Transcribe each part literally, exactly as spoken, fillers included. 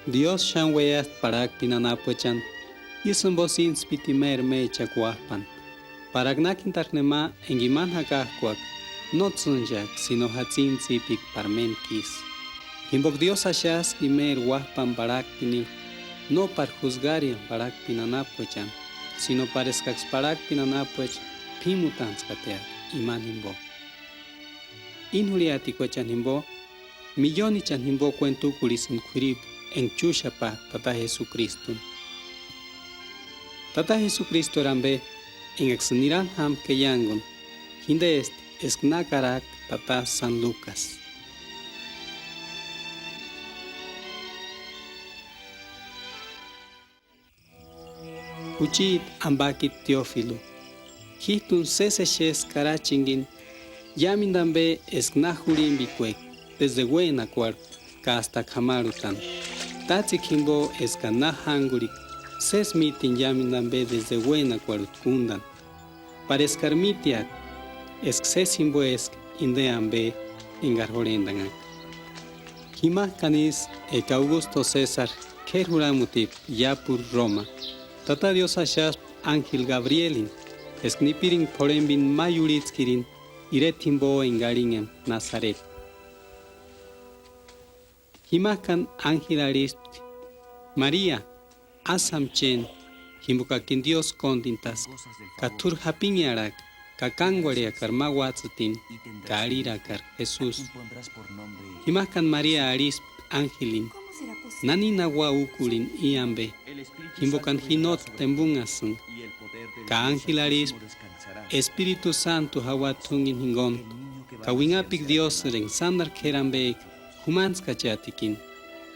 Diósï xáni uéasti parhakpeni anapuechani, ísï jimposï íntspiti imeri méchakua Uáp'ani, parakua na k'intakua nema enka imani jakak'uaka no tsînchak'a, sino jatsïni tsípikua pari méntku ísï. Jimpoka Diósï axaska imeri Uáp'ani parhakpeni, no pari jusgariani parhakpeni anapuechani, sino pari eskaksï parhakpeni anapuecha p'ímutantsïkateaka imani jimpo. Íni jurhiatikuechani jimpo, millonichani jimpo kuenta úkorhesïnti k'uiripu enka chúxapak'a Tata Jesukristuni. Tata Jesukristuri ampe enkaksïni nirani jámka keiankuni, jintesti eska na karak'a tata San Lukasï. Juchiti ampakiti Tiófilu, jíjtuni sési exeska karachinkini iámentu ampe eska na jurhimpikueka desde uénakuarhu ka ásta k'amarhutani. Tátsekua jimpo eskani na jángurhika sési mítini iámentu ampe desde uénakuarhu úntani, pari eskari míteaka eska sési jimpoeska inte ampe enkari jurhentanhaka. Jimak'ani isï eka Augusto Sésari k'éri juramutipka iápuru Roma, Tata Diósï axaspti ánjeli Gabrielini eska nipiringa p'orhempeni ma iurhitskirini ireta jimpo enka arhinhempka Nasareti. Jimak'ani ánjeli arhispti: Maria, ásï jáma chéni, jimpokakini Diósï kóntintaska, ka t'úri japinharhaka ka kánkwarhiakari ma uátsïtini ka arhirakari Jesusi. Jimak'ani Maria arhispti ánjelini: ¿Nanina ua úkorheni i ampe? Jimpokani ji nótki tempunhasïnka. Ka ánjeli arhispti: Espiritu Sántu jauati t'únkeni jinkontu, ka uinhapika Diósïri enka sánteru k'éri ampek'a jumantskacheatikini.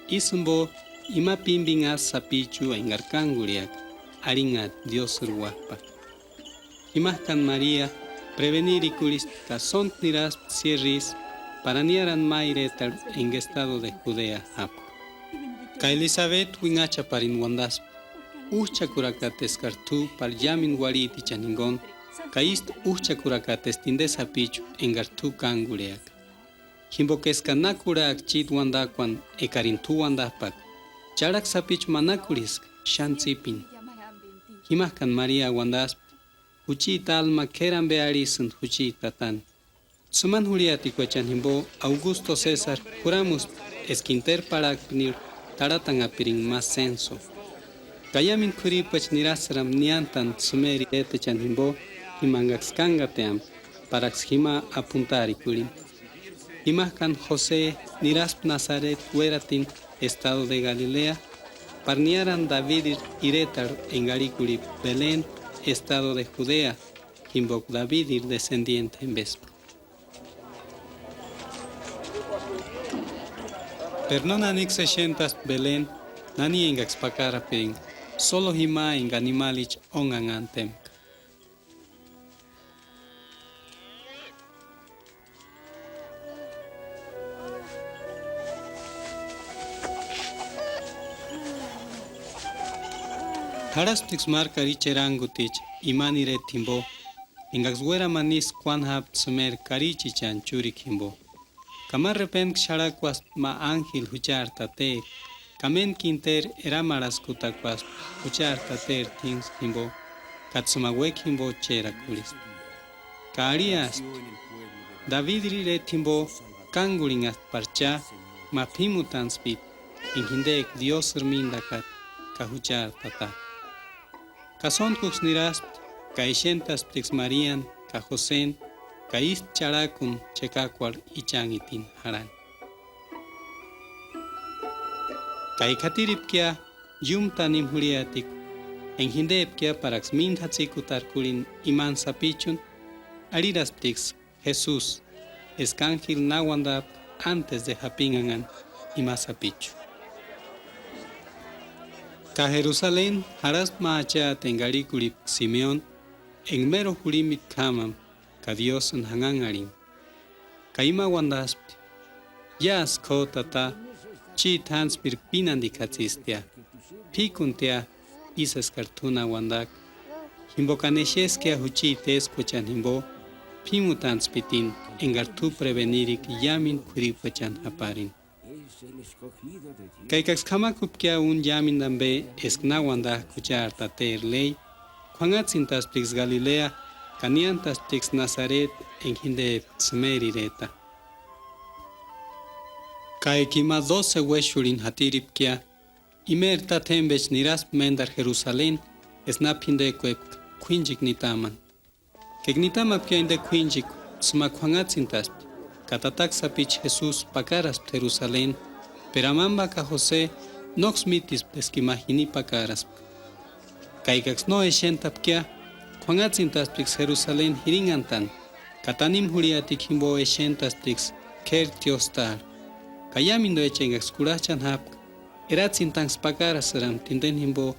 Ísï jimpo, ima pímpinhasï sapichu enkari kánkwarhiaka, arhinhaati Diósïri Uáp'a. Jimak'ani Maria prevenirikurhispti ka sóntku niraspti siéri isï, pari aniarani ma iretarhu enka estado de Judea jápka. Ka Elisabeti uinhachaparini uantaspti: Újchakurakata eskari t'u pari iámentu uarhitichani jinkoni, ka ístu újchakurakata eska inte sapichu enkari t'u kánkwarhiaka. Jimpoka eskani na kurhaka chíti uantakuani ekarini t'u uantap'aka, charhakua sapichu manakurhiska xáni tsípini. Jimak'ani Maria uantaspti: Jucheti Alma k'éri ampe arhisïnti jucheti tatani. Tsimani jurhiatikuechani jimpo Augusto Sésari juramuspti eska interi parhakpenirhu tarhatanhapirinka ma sénso. Ka iámentu k'uiripuecha nirasïrempti niántani tsïmeri iretechani jimpo, jimankaksï kánkateampka, paraksï jima apuntaarikurhini. Jimak'ani Jose niraspti Nasareti uératini, estado de Galilea, pari niárani Davidiri iretarhu enka arhikurhipka Beleni, estado de Judea, jimpoka Davidiri desendiente jempespka. Pero no naniksï exent'aspti Beleni, nani enkaksï pakarapirinka, solo jima enka animalicha ónkanhantempka. Jarhasptiksï máru karichi erankuticha imani ireta jimpo, enkaksï uéramani isï kuáni jápti tsïmeri karichichani chúrikua jimpo. Ka ma repentku xarhakuaspti ma ánjeli juchari tateri, ka méntku interi eramarhaskutakuaspti juchari tateri t'íntsku jimpo, ka tsïma uékua jimpo cherakurhispti. Ka arhiaspti: Davidiri ireta jimpo, kánkwarhinhasti pari cha, ma p'ímutantspiti enka jintekua Diósïri míntakata ka juchari tata. Ka sóntkuksï niraspti, ka exent'asptiksï Mariani ka Joseni, ka ístu charhakuni chekakuarhu ichanhitini jarhani. Ka eka jatiripkia iúmu tanimu jurhiatikua, enka jintepkia paraksï mínta jatsikutarkurhini imani sapichuni, arhirasptiksï Jesusi, eska ánjeli na uantapka antes de japinhanhani ima sapichu. Ka Jerusaleni jarhaspti ma acheati enka arhikurhipka Simeoni, enka méro jurhimitku jámani ka Diósïni janhanharhini. Ka ima uantaspti: Iásï k'o tata, chíti jántspiri pínantikjatsistia. P'íkuntia ísï eskari t'u na uantaka, jimpokani exeskia jucheti éskuechani jimpo p'ímutantspitini enkari t'u prevenirika iámentu k'uiripuechani japarini. Ka ekaksï k'amakupkia úni iámendu ambe eska na uandajka juchari Tateri lei, k'uanhatsintasptiksï Galilea ka niántasptiksï Nasareti enga jindepka tsïmerireta. Ka eka ima dóse uéxurhini jatiripkia, imeri tátjembecha niraspti méndaru Jerusaleni eska na p'indekuepka k'uínchekua nitamani. Ka eka nitamapkia inde k'uínchekua, sïma k'uanhatsintaspti, ka tataka sapichu Jesusi pakaraspti Jerusaleni, peru amamba ka Jose nóksï mítispti eska ima jini pakaraspka. Ka ekaksï no exentapkia, k'uanhatsintasptiksï Jerusaleni jirinhantani, ka tanimu jurhiatikua jimbo exentasptiksï k'éri tióstarhu. Ka iámenduecha engaksï kurhach'ani jápka, eratsintanksï pakarasïrempti indeni jimbo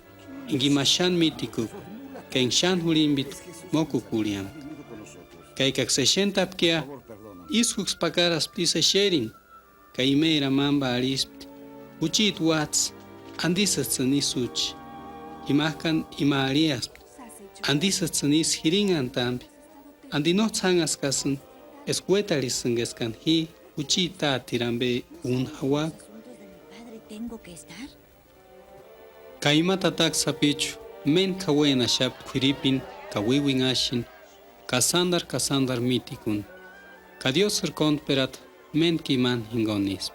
enga ima xáni mítikupka, ka enga xáni jurhimbitku mókukurhiampka. Ka ekaksï exentapkia, ískuksï pakaraspti ísï exerini. Ka imeri amamba arhispti: Jucheti uájtsï, ¿Andisïjtsïni ísï úchi? Jimajkani ima arhiaspti: ¿Andisïjtsïni ísï jirinhantambi? ¿Andi nójtsï jánhaskasïni eska uétarhisïnga eskani ji jucheti tátiri ambe úni jauaka? Ka ima tataka sapichu méni k'auenaxapti k'uiripini ka uíuinhaxini, ka sándaru ka sándaru mítikuni, ka Diósïri kóntperata méntku imani jingunispti.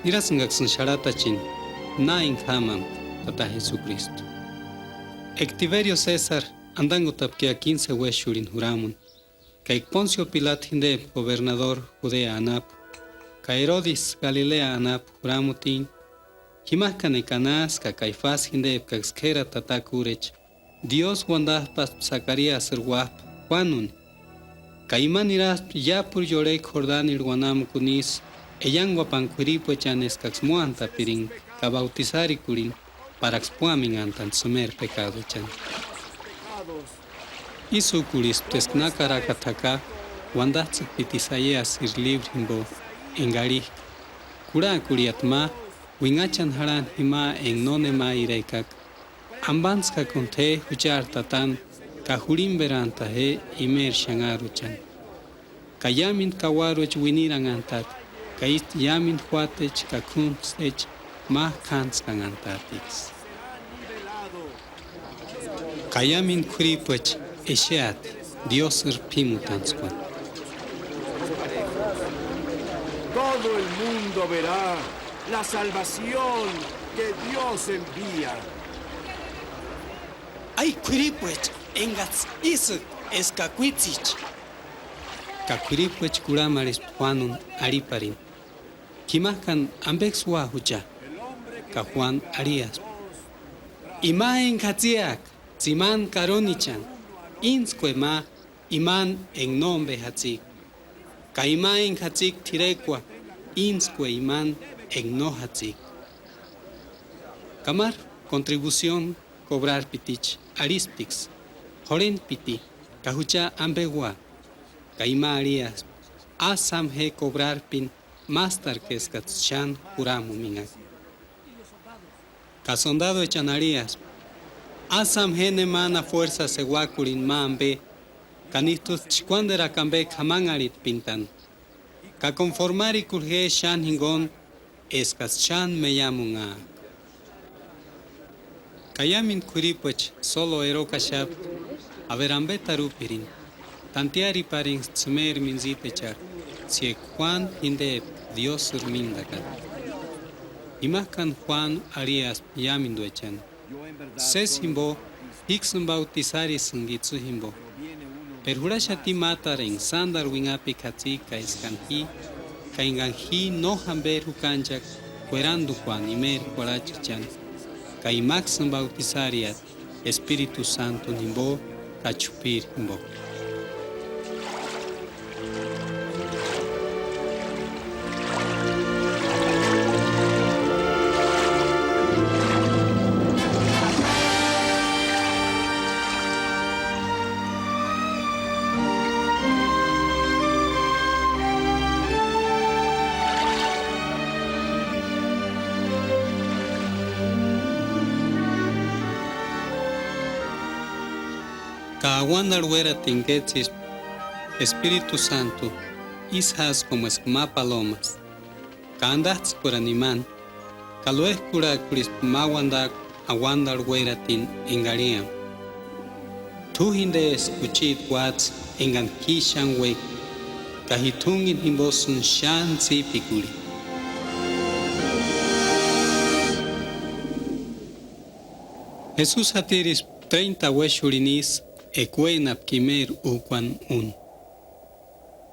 Nirasïngaksïni xarhatachini na enga jámani Tata Jesukristu. Eka Tiberio Sésari andangutapkia quince uéxurhini juramuni, ka eka Poncio Pilatu jindepka gobernadori Judea anapu, ka Erodisï Galilea anapu juramutini, jimajkani eka Anasi ka Kaifasi jindepkaksï k'érati tata kúrecha, Diósï uandajpaspti Sakariasïri uájpa Juánuni. Ka ima niraspti iápuru iurhekua Jordanirhu uanamukuni isï, eánguapani k'uiripuechani eskaksï móantapiringa ka bautisarikurini, paraksï púamenhantani sïmeri pekaduechani. Ísï úkorhespti eska na karakata jaka uandajtsïkpiti Isaiasïri líbru jimbo, enga arhijka: Kurhakurhiata ma uinhachani jarhani jima enga nónema irekaka, ambantskakuni t'é'u juchari tatani, ka jurhimberanta je imeri xanharuchani. Ka iámendu kauaruecha uiniranhantati, ka ístu iámendu juátecha ka k'úntsïtecha májku jántskanhantatiksï. Ka iámendu k'uiripuecha exeati Diósïri p'ímutantskuani. Todo el mundo verá la salvación que Dios envía. Ai k'uiripuecha engatsï ísïka eska kuítsicha. Ka k'uiripuecha kurhamarhespti Juánuni arhiparini: ¿Jimajkani ambeksï ua jucha? Ka Juánu arhiaspti: Ima enga jatsiaka tsimani karunichani, íntskue ma imani enga nómbe jatsika. Ka ima enga jatsika t'irekua, íntskue imani enga no jatsika. Ka máru kontribusioni kobrarpiticha arhisptiksï: Jurhentpiti, ka jucha ambe ua? Ka ima arhiaspti: Ásï jáma je kobrarpini, mástarku eskats'ï xáni juramuminhaka. Ka sondaduechani arhiaspti: Ásï jáma je nemani afuersasï euakurhini ma ambe, ka níjtuts'ï chkuánderakua ambe k'amanharhitpintani, ka konformarikuri je xáni jinguni eskats'ï xáni meiamunhaaka. Ka iámendu k'uiripuecha sólo erokaxapti, aver ambe tarupirini, tantiariparinksï tsïmeri mintsipecharhu, ts'ieka Juánu jindepka Diósïri míndakani. Jimajkani Juánu arhiaspti iámenduechani: Sési jimbo, jíksïni bautisarisïnga itsï jimbo. Peru jurhaxati mátaru enga sándaru uinhapekua jatsika ka eskani ji, ka engani ji no jamberi jukanchaka kuerandukuani imeri kuarhachichani, ka imaksïni bautisariati Espiritu Sántuni jimbo ka chupiri jimbo. Ka auandarhu uératini kétsïspti Espiritu Sántu, ísï jásï kómu eska ma palomasi, ka andats'ïkuarani imani, ka luéjkurhak'urhispti ma uandak'u auandarhu uératini enga arhiampka: T'u jindeska jucheti uátsï engani ji xáni uék'a, ka ji t'úngini jimbosïni xáni tsípikurhini. Jesusi jatirispti treinta uéxurhini isï eka uénapka imeri úkuani úni.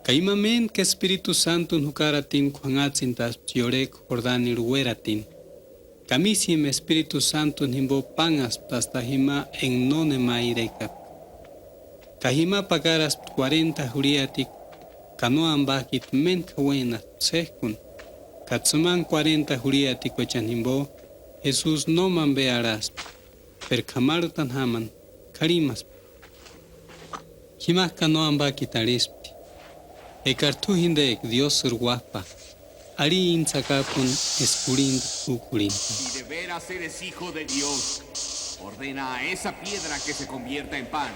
Ka ima méntku Espiritu Sántuni jukaratini k'uanhats'ïntaspti iorhekua Jordanirhu uératini, ka mísïma Espiritu Sántuni jimbo pánhaspti asta jima enga nónema irekapka. Ka jima pakaraspti kuarhenta jurhiatikua ka nóambak'iti méntku jauenaspti séjkuni, ka tsïmani kuarhenta jurhiatikuechani jimbo Jesusi nóma ambe arhaspti, péri k'amarhutani jámani k'arhimaspti. Jimak'ani nóambak'iti arhispti: Ekari t'u jindeka Diósïri Uájpa, arhi íntsï jakajkuni eska kurhinta úkorhentani. Si de veras eres hijo de Dios, ordena a esa piedra que se convierta en pan.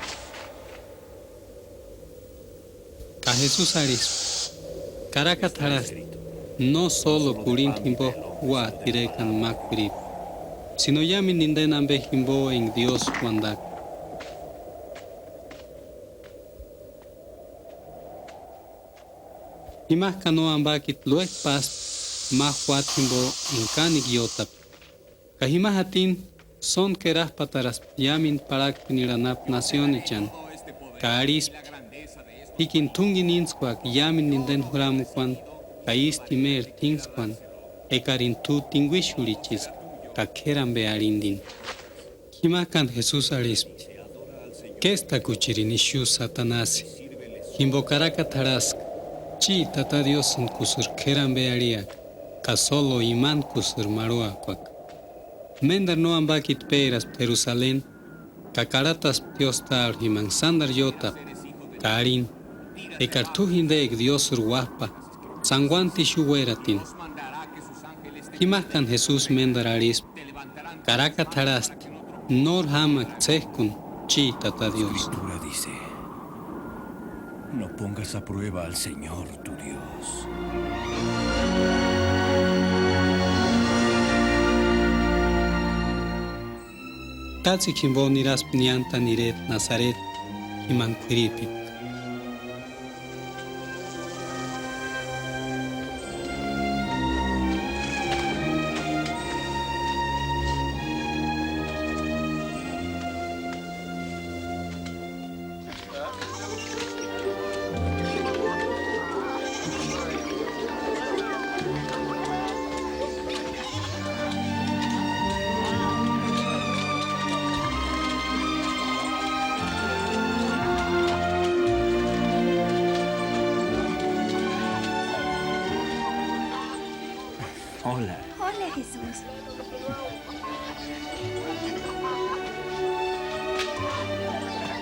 Ka Jesusi arhispti: Karakata jarhasti, no sólo kurhinta jimbo úati irekani ma k'uiripu, sino iámendu indeni ambe jimbo enga Diósï uandaka. Jimak'ani nóambak'iti luéjpaaspti ma juáta jimbo enga kánekua iótapka. Ka jima jatini sóntku erajpataraspti iámendu parhakpenirhu anapu nasionechani, ka arhispti: Jíkini t'úngeni íntskuaka iámendu indeni juramukuani ka ístu imeri t'íntskuani, ekarini t'u tinguixurhichiska ka k'éri ambe arhintini. Jimak'ani Jesusi arhispti: Késtakuchirini ixu Satanasi, jimbo karakata jarhaska, chi Tata Diósïni kusïri k'éri ambe arhiaka, ka sólo imani kusïri marhuakuaka. Ménderu nóambak'iti péraspti Jerusaleni, ka karhataspti tióstarhu jimanksï sándaru iótapka, ka arhini: Ekari t'u jindeka Diósïri Uájpa, tsanguanti ixu uératini. Jimak'ani Jesusi ménderu arhispti: Karakata jarhasti, nóri jámaka tséjkuni, chi Tata Diósï. Escritura dice: No pongas a prueba al Señor tu Dios. Tátsekua jimbo niraspti niántani ireta Nasareti, jimani k'uiripipka. Hola. Hola, Jesús.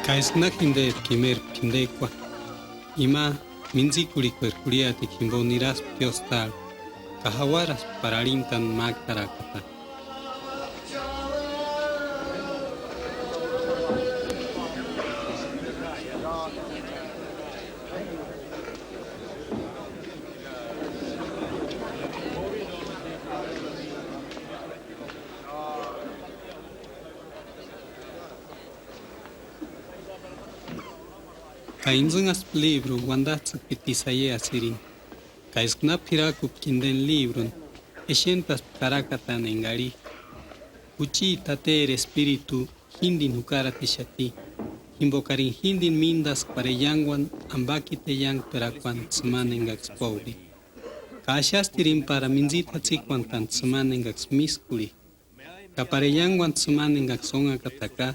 Ka eska na jindepka imeri p'indekua, ima mintsikurhikueri jurhiatekua jimbo niraspti tióstarhu, ka jauaraspti pári arhintani mák'u karakatani. Ka intsïnhaspti líbruni uandats'ïkpiti Isaiasirini, ka eska na p'irakupka indeni líbruni, exentaspti karakatani enga arhijka: Jucheti Tateri Espiritu jíndini jukaratixati, jimbokarini jíndini míndaska pári eianguani ambakiti eiangperakuani tsimani engaksï póubi. Ka axastirini pári mintsita jatsikuantani tsimani engaksï mískurhika, ka pári eianguani tsimani engaksï ónhakata jaka,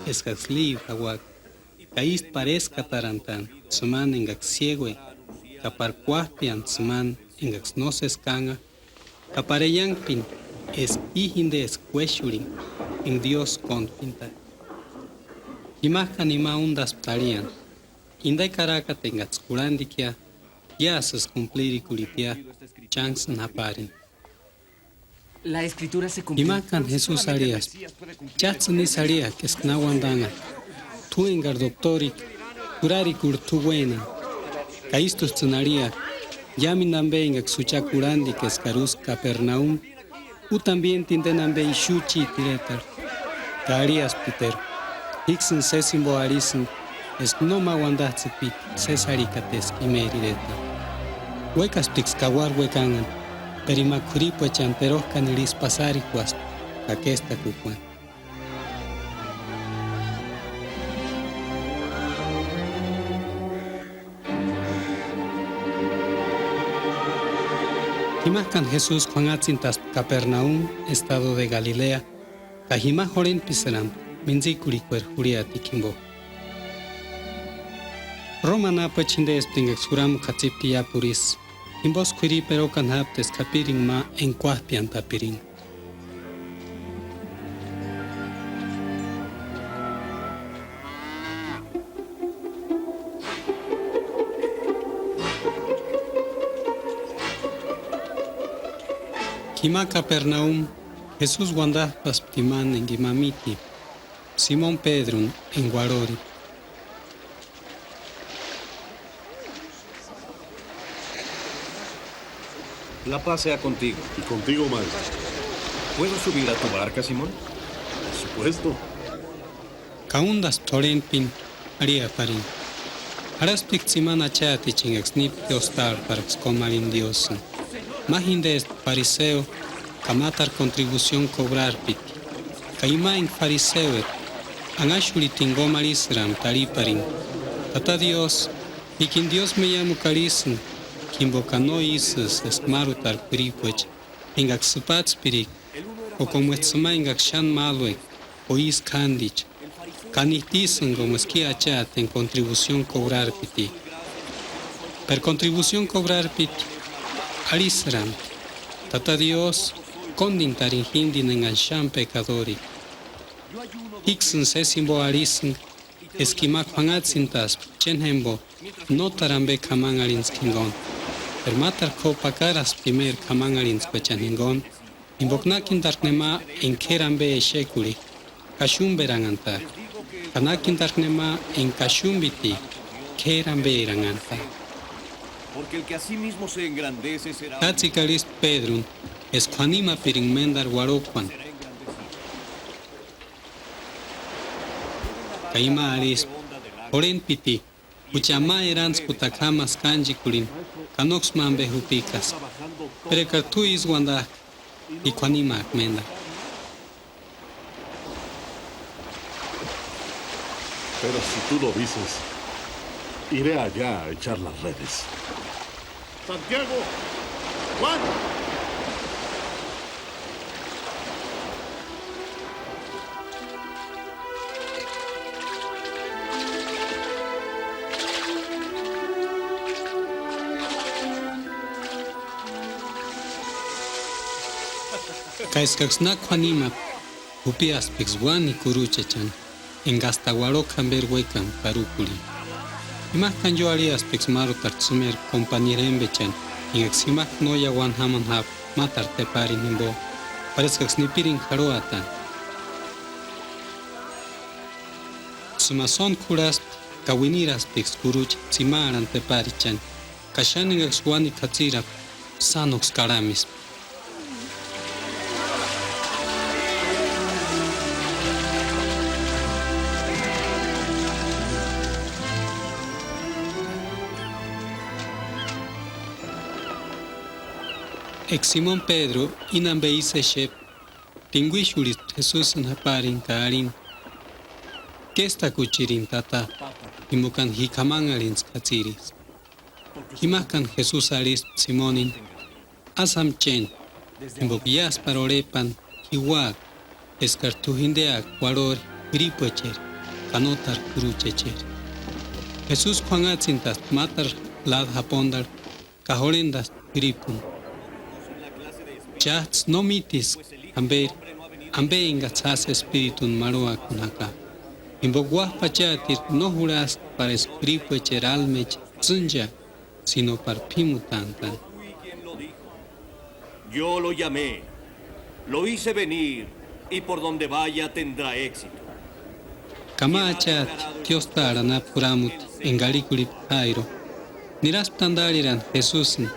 eskaksï líbru jauaka, ka ístu pári éskatarantani tsimani engaksï siégueka, ka pári kuájpeani tsimani engaksï nósesi kánhaka, ka pári eiangpini eska i jindesï uéxurhini enga Diósï kóntpinta. Jimak'ani ima úndaspti arhiani: Inde karakata engats'ï kurhandikua, iásïsï kumplirikurhitia, chánksïni japarini. Jimak'ani Jesusi arhiaspti: Chájtsïni ísï arhiaka eska na uandanhaka. t'u engari doctorika jurarikurhu t'u uénani. Ka ístustsïni arhiaka: Iámendu ambe engaksï jucha kurhandika eskari úska Kapernaumu, úti ambienti indeni ambe ixu úchiti iretarhu. Ka arhiaspti Piteru: Jíksïni sési jimbo arhisïnga eska no ma uandajtsïkpika sési arhikata eska imeri iretarhu. Uékasptiksï kauarhu uekanhani, pero ima k'uiripuechani terojkanirhu isï pasarikuaspti ka késtakukuani. Jimajkani Jesusi k'uanhatsintaspti Kapernaumu, estado de Galilea, ka jima jorhentpisïrampti mintsikurhikueri jurhiatikua jimbo. Rómani anapuecha jindespti engaksï juramukua jatsipka iápuru isï, jimbosï k'uiripu erokani jápti eska japiringa ma enga kuájpiantapiringa. Jima Kapernaumu, Jesusi uandajpaspti imani enga ima mítipka, Simoni Pédruni enga uarhoripka. La paz sea contigo. Y contigo, maestro. ¿Puedo subir a tu barca, Simón? Por supuesto. Ka úndaspti jorhentpini, arhiaparini: Jarhasptiksï imani achaticha engaksï nípka tióstarhparhaksï kómarhini Diósïni. Ma jindespti fariseo ka mátaru kontribusioni kobrarpiti. Ka ima enga fariseori anhaxurhitini kómarhisïrampti arhiparini: Tata Diósï, jíkini diósï meiamuku arhisïnga, jimbokani no ísïsï eska márutari k'uiripuecha engaksï sïpatspirika, o kómu eska sïma engaksï xáni málueka, o ísï k'ándicha. Ka nitisïnga kómu eska i achatini kontribusioni kobrarpiti. Pero kontribusioni kobrarpiti arhisïrampti: Tata Diósï, kóndintarini jindini engani xáni pekadorika. Jíksïni sési jimbo arhisïnga eska ima k'uanhatsintaspka chéni jémbo nótaru ambe k'amanharhintskua jinguni. Pero mátaru k'óru pakaraspti imeri k'amanharhintskuechani jinguni, jimboka nákindarku nema enga k'éri ambe exekurhika, kaxumberanhantaaka, ka nákindarku nema enga kaxumbitika, k'éri amberanhantaaka. Porque el que a sí mismo se engrandece será... Tátsekua arhispti Pédruni eska k'uanimapiringa méndaru uarhokuani. Ka ima arhispti: Jorhentpiti, jucha ma erantskutakua jámaska kánchikurini ka nóksï ma ambe jupikaska. Pero ekari t'u ísï uandajka, ji k'uanimajka méndaru. Pero si tú lo dices, iré allá a echar las redes. Santiago, Juan. Ka eskaksï na k'uanimapka, jupiasptiksï uáni kuruchechani, engaksï uarhokua jamberi uékani karukurhini. Jimajkani ióarhiasptiksï márutarhu tsïmeri kompañeru jémbechani, engaksï jimajku no iauani jámani jápka mátaru teparini jimbo, p'areskaksï nipiringa jarhuatani. Sïma sóntku jurhaspti ka uinirasptiksï kurucha tsimarhani teparichani, ka xáni engaksï uánikua jatsirapka, sánoksï karhamispti. Eka Simoni Pédru íni ambe ísï exepka, tinguixurhispti Jesusini japarini ka arhini: Késtakuchirini, Tata, jimokani ji k'amanharhintskua jatsiriska. Jimajkani Jesusi arhispti Simonini: Ásï jáma chéni, jimboka iásï pári urhepani ji úaka, eskari t'u jindeaka uarhori k'uiripuecheri ka nótaru kuruchecheri. Jesusi k'uanhatsintaspti mátaru ladu japondarhu ka jorhentaspti k'uiripuni: Chájtsï no mítiska jamberi ambe engats'ï jásï Espirituni marhuakuni jaka, jimboka Uájpa Achatiri no jurhaska pari eska k'uiripuecheri álmecha tsînchaka, sino pari p'ímutantani. Yo lo llamé, lo hice venir, y por donde vaya tendrá éxito. Ka ma achaati tióstarhu anapu juramuti enga arhikurhipka Jairo, niraspti andarhirani Jesusini,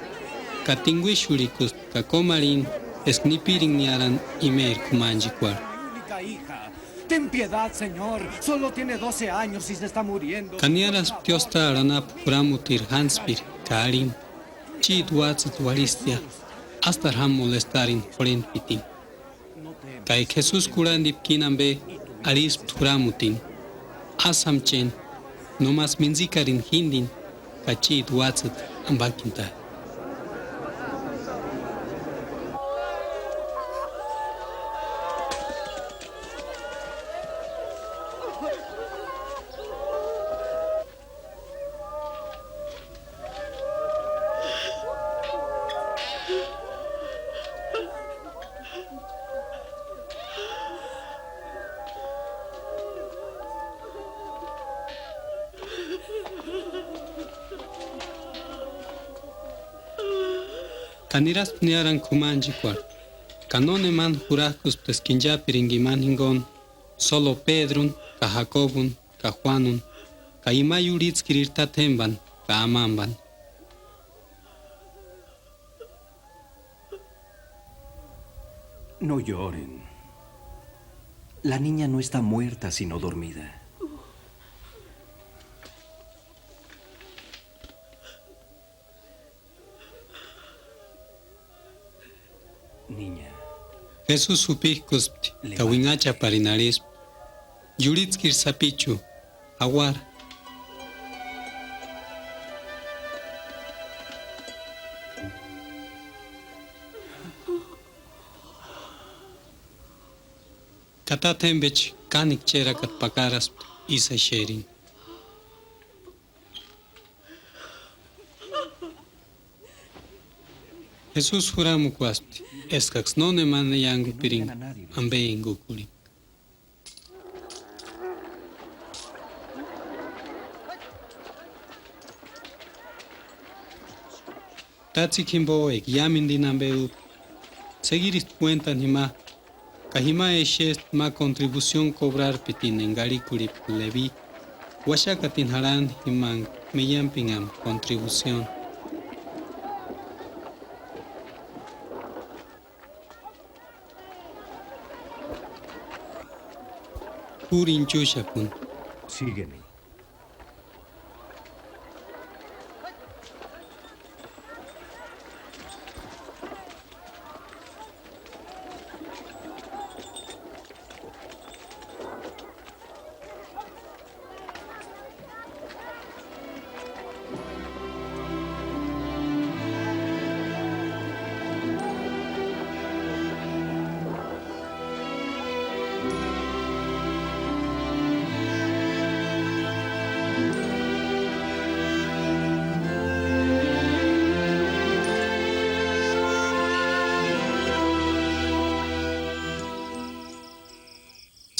ka tinguixurhikuspti ka kómarhini eska nipirinhniarani imeri k'umanchekuarhu. Ten piedad, Señor. Solo tiene doce años y se está muriendo. Ka niáraspti tióstarhu anapu juramutiri jántspiri ka arhini: Chíti uáts'ïti uarhistia, ástaru jáma molestarini jurhentpitini. Ka eka Jesusi kurhandipka íni ambe, arhispti juramutini: Ásï jáma chéni, nómasï mintsikarini jíndini, ka chíti uáts'ïti ambakintani. Ka niraspti niárani k'umanchekuarhu, ka nónemani jurak'uspti eska inchapiringa imani jinguni, sólo Pédruni ka Jakobuni ka Juánuni, ka ima iurhitskiriri tátjembani ka amambani. No lloren. La niña no está muerta, sino dormida. Jesusi jupik'uspti ka uinhachaparini arhispti: Iurhitskiri sapichu, jauara. Ka tátjembecha kánekua chérakata pakaraspti ísï exerini. Jesusi juramukuaspti eskaksï nónemani iángupiringa ambe enga úkorhepka. Tátsikua jimbo eka iámendu íni ambe úpka, segirispti kuéntani jima, ka jima exespti ma contribución cobrarpitini enga arhikurhipka Leví, uaxakatini jarhani jimanga meiampinhani contribución. K'úri inchuxakuni. Sígueme.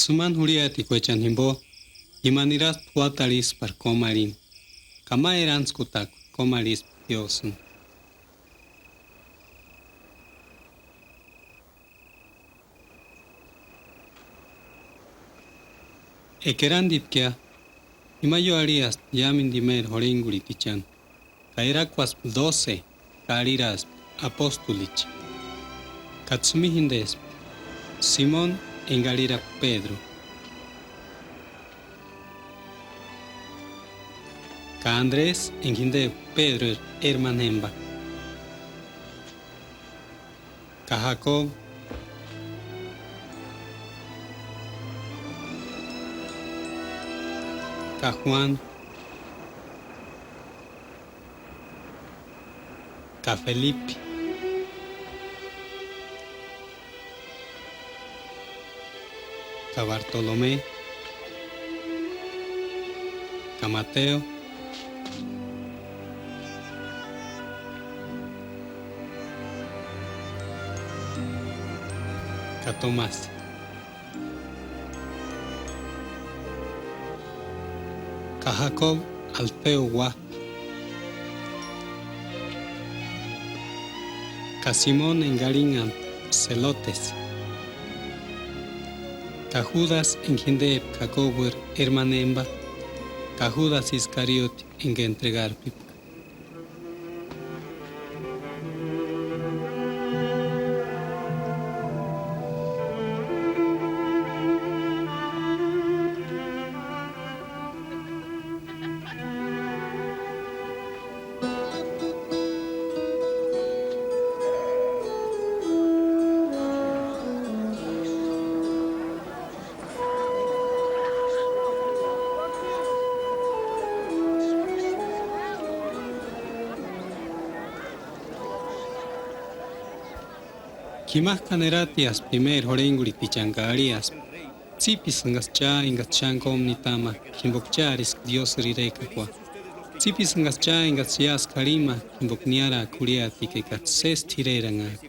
Sïmani jurhiatikuechani jimbo, jima niraspti juátarhu ísï pari kómarhini, ka ma erantskutakua kómarhispti Diósïni. Eka erandipkia, jima ióarhiaspti iámendu imeri jurhengurhitichani, ka erakuaspti dóse, ka arhiraaspti: Apóstolichi. Ka tsïmi jindespti: Simoni enga arhirapka Pédru, ka Andresi enga jindepka Pédrueri ermanu jemba, ka Jakobu, ka Juánu, ka Felipi, ka Bartolomé, ka Mateo, ka Tomasi, ka Jakobu Alfeo uáp'a, ka Simoni enga arhinhantpka Selotesi, ka Judasi enga jindepka Jakobueri ermanemba, ka Judasi Iskarioti enga entregarpipka. Jimajkani eratiaspti imeri jurhengorherichani ka arhiaspti: Tsípisïngatsï cha engatsï xáni kómu nitama, jimboka cháriska Diósïri irekakua. Tsípisïngatsï cha engatsï iásï k'arhima, jimboka niáraaka jurhiatikua ekats'ï sési t'ireranhaaka.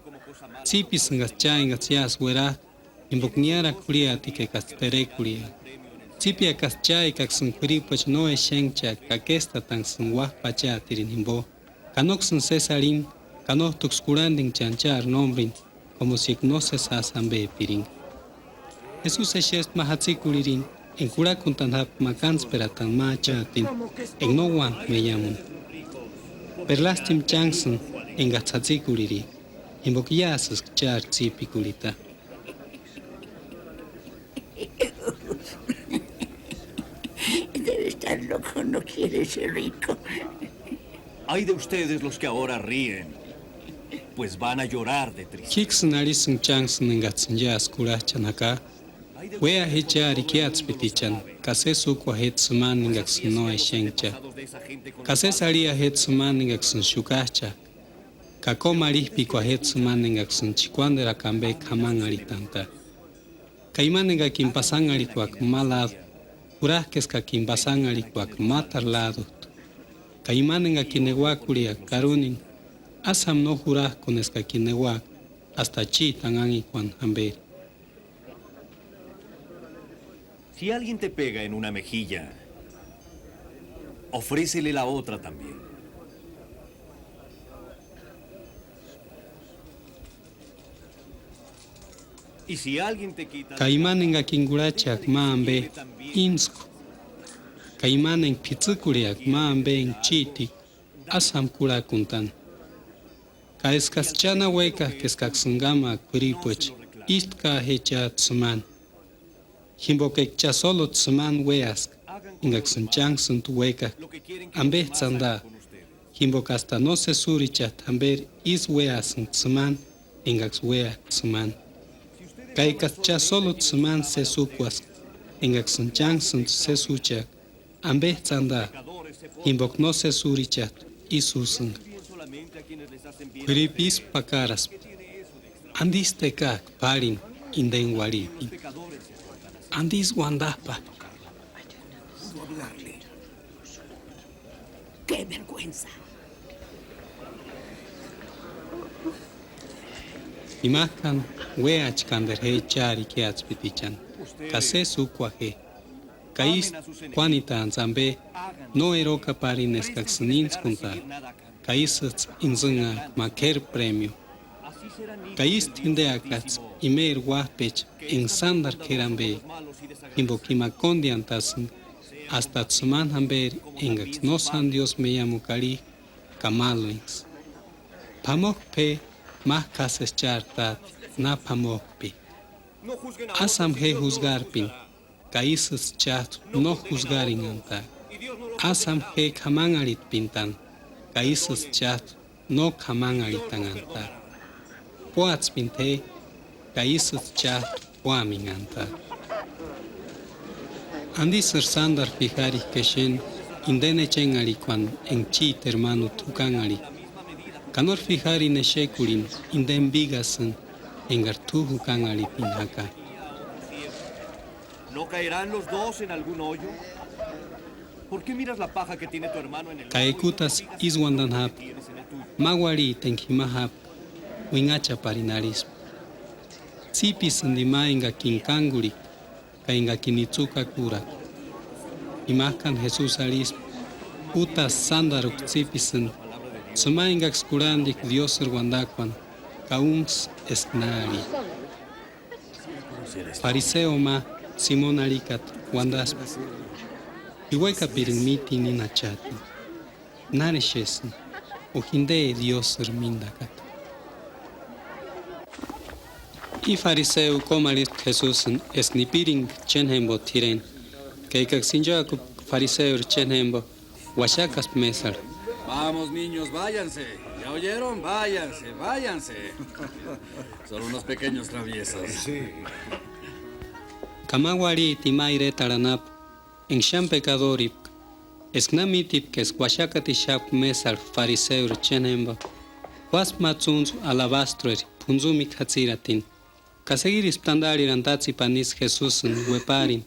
Tsípisïngatsï cha engatsï iásï uerajka, jimboka niáraaka jurhiatikua ekats'ï terekorheaka. Tsípiakatsï cha ekaksïni k'uiripuecha no exenhcheaka ka késtatanksïni Uájpa Acheatirini jimbo, ka nóksïni sési arhini, ka nójtuksï kurhandinhchani chári nómbrini, komo sieka nósesi jásï ambepiringa. Jesusi exespti ma jatsikurhirini enga kurhakuntani jápka makantsperatani ma acheatini, enga no úaka meiamuni. Perlastima chánksïni engats'ï jatsikurhirika, jimboka iásïska chári tsípikurhita. Debe estar loco, no quiere ser rico. Ay de ustedes los que ahora ríen, pues van a llorar de tristeza. Xíksïni arhisïnga chánksïni engats'ïni iásï kurhachani jaka: Uéa je chári ikiatspitichani, ka sési úkua je sïmani engaksïni no exenhchani. Ka sési arhia je sïmani engaksïni xukajchajka, ka kómu arhijpikua je sïmani engaksïni chikuanderakua ambe k'amanharhitanta. Ka imani engakini pasanharhikuaka ma ládu, jurajka eskakini pasanharhikuaka mátaru ládujtu. Ka imani engakini euakurhiaka karunini, ásï jáma no jurajkuni eskakini euaka, ásta achiti anhanhikuani jamberi. Si alguien te pega en una mejilla, ofrécele la otra también. Y si alguien te quita... Ka imani engakini kurhacheaka ma ambe, íntskua. Ka imani enga p'itsïkurhiaka ma ambe enga chítika, ásï jáma kurhakuntani. Ka eskaksï cha na uékajka eskaksïni kámaaka k'uiripuecha, ístu ka je chájtu sïmani. Jimboka eka cha sóluts'ï sïmani uéaska, engaksïni chánksïntu uékajka, ¿ambejtsï andaa? Jimboka ásta nósesi úrichajti jamberi ísï uéasïnga sïmani engaksï uéaka sïmani. Ka ekats'ï cha sóluts'ï sïmani sési úkuaska, engaksïni chánksïntu sési úchajka, ¿ambejtsï andaa? Jimboka nósesi úrichajtu ísï úsïnga. K'uiripu ísku pakaraspti. ¿Andisï tekajki p'árhini indeni uarhitini? ¿Andisï uandajpa? ¡Qué vergüenza! Imajkani uéachi kánderu je chári ikiatspitichani, ka sési úkua je. Ka ístu kuánitantsï ambe, no erokaparini eskaksïni íntskuntaaka, ka ísïjtsï intsïnhaaka ma k'éri prémio. Ka ístu jindeakats'ï imeri uájpecha enga sándaru k'éri ambeka, jimboka ima kóndiantasïnga, ástats'ï sïmani jamberi engaksï no sáni Diósï meiamuka arhijka ka máluenksï. P'amojku je, májku jásï eska chári Táte na p'amojkupika. Ásï jáma je juzgarpini, ka ísïjtsï chájtu no juzgarinhantaaka. Ásï jáma je k'amanharhitpintani, ka ísïjtsï chájtu no k'amanharhitanhantaaka. Púatspinti je, ka ísïjtsï chájtu púaminhantaaka. ¿Andisïri sándaru fijarikua exeni indeni echenharhikuani enga chíti ermanuti jukanharhika? ¿Ka nóri fijarini exekurini indeni vígasïni engari t'u jukanharhitini jaka? ¿No caerán los dos en algún hoyo? ¿Por qué miras la paja que tiene tu hermano en el... Ka ojo y no la viga que tienes en el tuyo? Ekutasï ísï uandani jápka, ma uarhiti enga jima jápka, uinhachaparini arhispti. Tsípisïndi ma engakini kángurhika ka engakini itsï ukakurhaka. Imajkani Jesusi arhispti: Útasï sándaruksï tsípisïndi, sïma engaksï kurhandika Diósïri uandakuani, ka únksï eska na arhika. Fariseo ma, Simoni arhikata uandaspti: Ji uékapiringa mítini nínachajti. ¿Nári exesïni? ¿O jinde Diósïri míntakata? I fariseu kómarhispti Jesusini eska nipiringa chéni jémbo t'ireni, ka ekaksï inchuakupka fariseuri chéni jémbo, uaxakaspti mésarhu: Vamos, niños, váyanse. ¿Ya oyeron? Váyanse, váyanse. Son unos pequeños traviesos. Ka ma uarhiti ima iretarhu anapu, enga xáni pekadoripka, eska na mítipka eska uaxakatixapka mésarhu fariseuri chéni jémbo, juáspti ma tsúntsku alabastrueri p'untsumikua jatsiratini, ka segirispti antarhirani tátsipani isï Jesusini ueparini,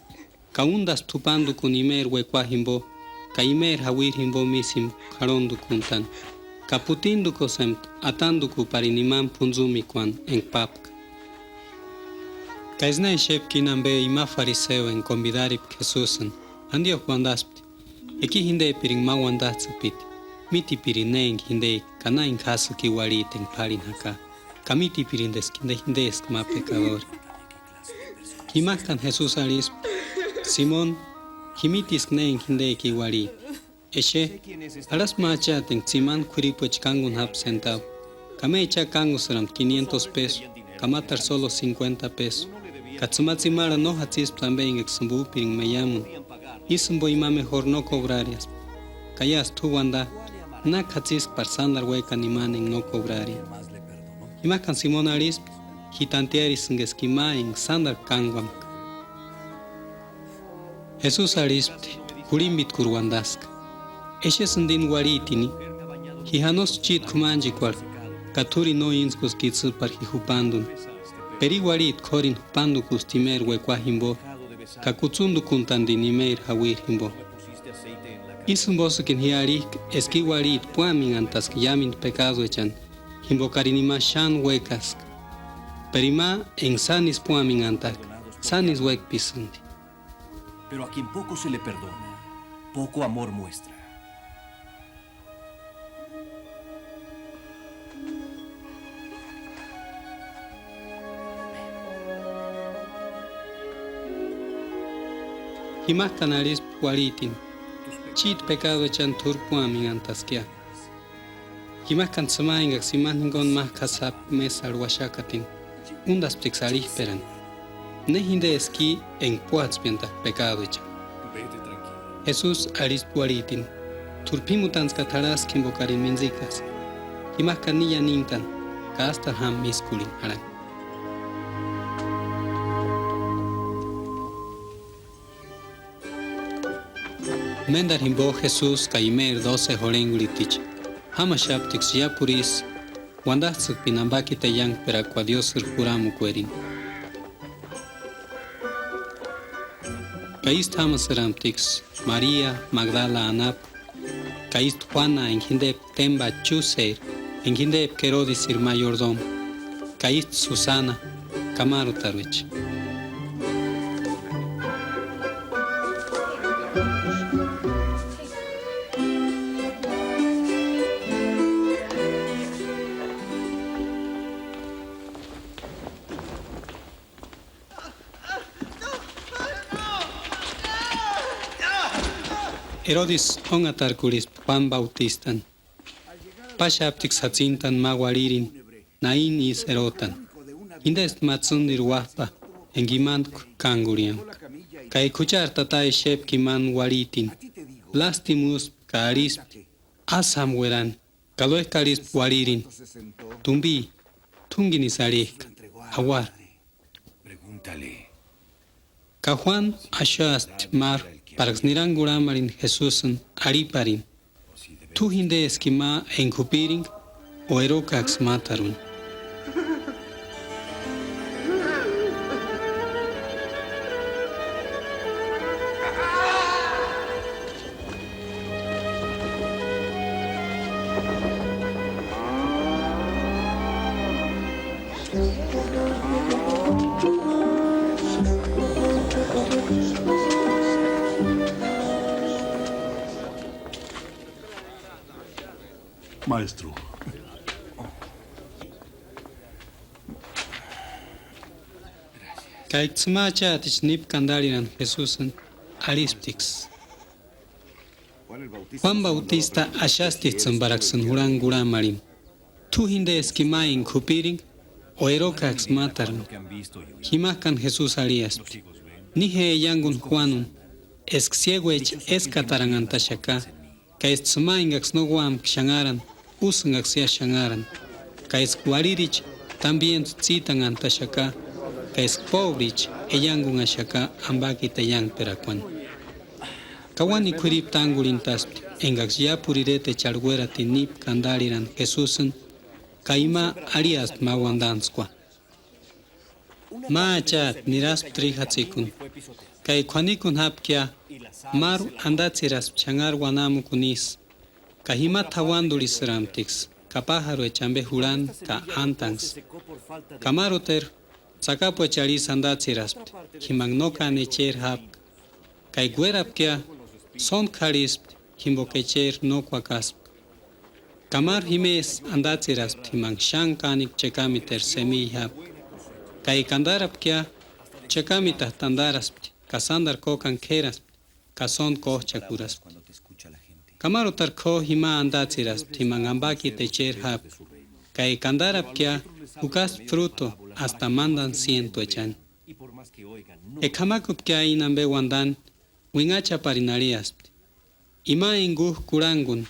ka úntaspti jupandukuni imeri uekua jimpo, ka imeri jauiri jimpomisï jimpo k'arhontukuntani, ka putintukusïspti atantukuparini imani p'untsumikuani enga pápka. Ka eska na exepka íni ampe ima fariseu enga konpidaripka Jesusini, antiok'u uantaspti: Eki jintepiringa ma uantats'ïkpiti, mítipirini ne enga jinteka ka na enga jásïka i uarhiti enga p'árhini jaka, ka mítipirinti eska jinte jinteskua ma pekadori. Jimak'ani Jesusi arhispti: Simoni, ji mítiska ne enga jinteka i uarhiti. Exe, jarhaspti ma acheati enga tsimani k'uiripuecha kánkuni jápka sentabu, ka méni cha kánkusïrampti quinientos peso, ka máteru sólo cincuenta peso, ka tsïma tsimarhani no jatsispti ampe engaksïni púpiringa meiamuni. Ísï jimpo ima mejoru no kobrariaspti. Ka iásï t'u uanta, ¿Náki jatsiski pari sántaru uékani imani enga no kobraria? Jimak'ani Simoni arhispti: Ji tantiarisïnga eska ima enga sántaru kánkuamka. Jesusi arhispti: Jurhimpitkurhu uantaska. ¿Exesïnti íni uarhitini? Ji janosï chíti k'umanchekuarhu, ka t'úrini no íntskuska itsï pari ji jupantuni. Peri uarhiti k'órini jupantukusti imeri uekua jimpo, ka kutsuntukuntantini imeri jauiri jimpo. Ísï jimposïkini ji arhik'a eska i uarhiti púaminhantaska iámentu pekaduechani, jimpokarini ima xáni uékaska. Pero ima enga sánisï púaminhantak'a, sánisï uékpisïnti. Pero a quien poco se le perdona, poco amor muestra. Jimak'ani arhispti uarhitini: Chíti pekaduechani t'úri púaminhantaskia. Jimak'ani tsïma engaksï imani jinkuni ma k'asï jápka mésarhu uaxakatini, úntasptiksï arhip'erani: ¿Ne jinteski i enga púatspiantak'a pekaduechani? Jesusi arhispti uarhitini: T'úri p'ímutantskata jarhaska jimpokarini mintsikaska. Jimak'ani ni iáni íntani, ka ástarhu jáma mískurhini jarhani. Méntaru jimpo Jesusi ka imeri dóse jurhenkurhiticha jámaxaptiksï iápuru isï, uantats'ïkpini ampakiti eyankperakua Diósïri juramukuerini. Ka ístu jámasïramptiksï Maria Magdala anapu, ka ístu Juana enga jintepka témba chúseri, enga jintepka Erodisiri mayordomu, ka ístu Susana, ka márutarhuecha. Erodisi ónhatarkurhispti Juánu Bautistani. Páxaptiksï jatsintani ma uarhirini, Naini isï Erodani. Jintesti ma tsîndiri uáp'a enga imantku kángurhiampka. Ka eka juchari tata exepka imani uarhitini, lástimuspti ka arhispti: Ásï jáma uerani. Ka luék'u arhispti uarhirini: Tumpi, t'únkinisï arhik'a, jauara. Ka Juánu axaaspti máru, paraksï nirani kurhamarhini Jesusini, arhiparini: ¿T'u jinteski ima enga jupiringa, o erokaksï mátaruni? Maestro. Ka itsï ma achaaticha nípka andarhirani Jesusini, arhisptiksï: Juánu Bautista axastijtsïni peraksïni jurhani kurhamarhini. ¿T'u jindeski ima enga jupiringa, o erokajtsï mátaruni? Jimajkani Jesusi arhiaspti: Ni je eianguni Juánuni, eska siéguecha éskataranhantaxaka, ka eska tsïma engaksï no úampka xanharani, úsïngaksï iásï xanharani, ka eska uarhiricha tambientu tsítanhantaxaka, ka eska póbrucha eiangunhaxaka ambakiti eiangperakuani. Ka uáni k'uiripu tángurhintaspti engaksï iápuru iretecharhu uératini nípka andarhirani Jesusini, ka ima arhiaspti ma uandantskua: Ma achaati niraspti tríju jatsikuni, ka eka k'uanikuni jápkia, máru andatsiraspti xanhari uanamukuni isï, ka jima t'auandurhisïramptiksï ka pájaruecha ambe jurhani ka ántanksï. Ka máruteru tsakapuecharhu isï andatsiraspti, jimanka no káni echeri jápka. Ka eka uérapkia, sóntku k'arhispti, jimboka echeri no kuakaspka. Ka máru jimesï andatsiraspti jimanka xáni kánikua chekamiteru semiya jápka. Ka eka andarapkia, chekamitajtu andaraspti, ka sándaru kókani k'éraspti, ka sóntku kójchakuraspti. Ka márutarhu k'o jima andatsiraspti jimanka ambakiti echeri jápka, ka eka andarapkia, jukaspti frútu ásta mántani siéntuechani. Eka jamakupkia íni ambe uandani, uinhachaparini arhiaspti: Ima enga újka kurhanguni,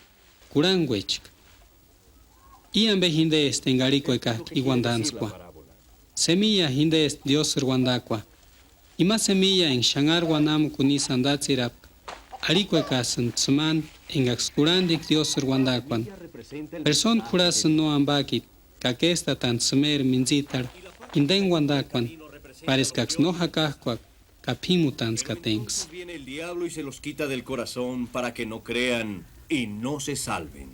kurhanguechka. I ambe jindesti enga arhikuekajka i uandantskua. Semiya jindesti Diósïri uandakua. Ima semiya enga xanhari uanamukuni isï andatsirapka, arhikuekasïnti tsïmani engaksï kurhandika Diósïri uandakuani. Persónta jurhasïnti no ambakiti ka késtatani tsïmeri mintsitarhu indeni uandakuani, páreskaksï no jakajkuaka ka p'ímutantskatenksï. Viene el diablo y se los quita del corazón para que no crean y no se salven.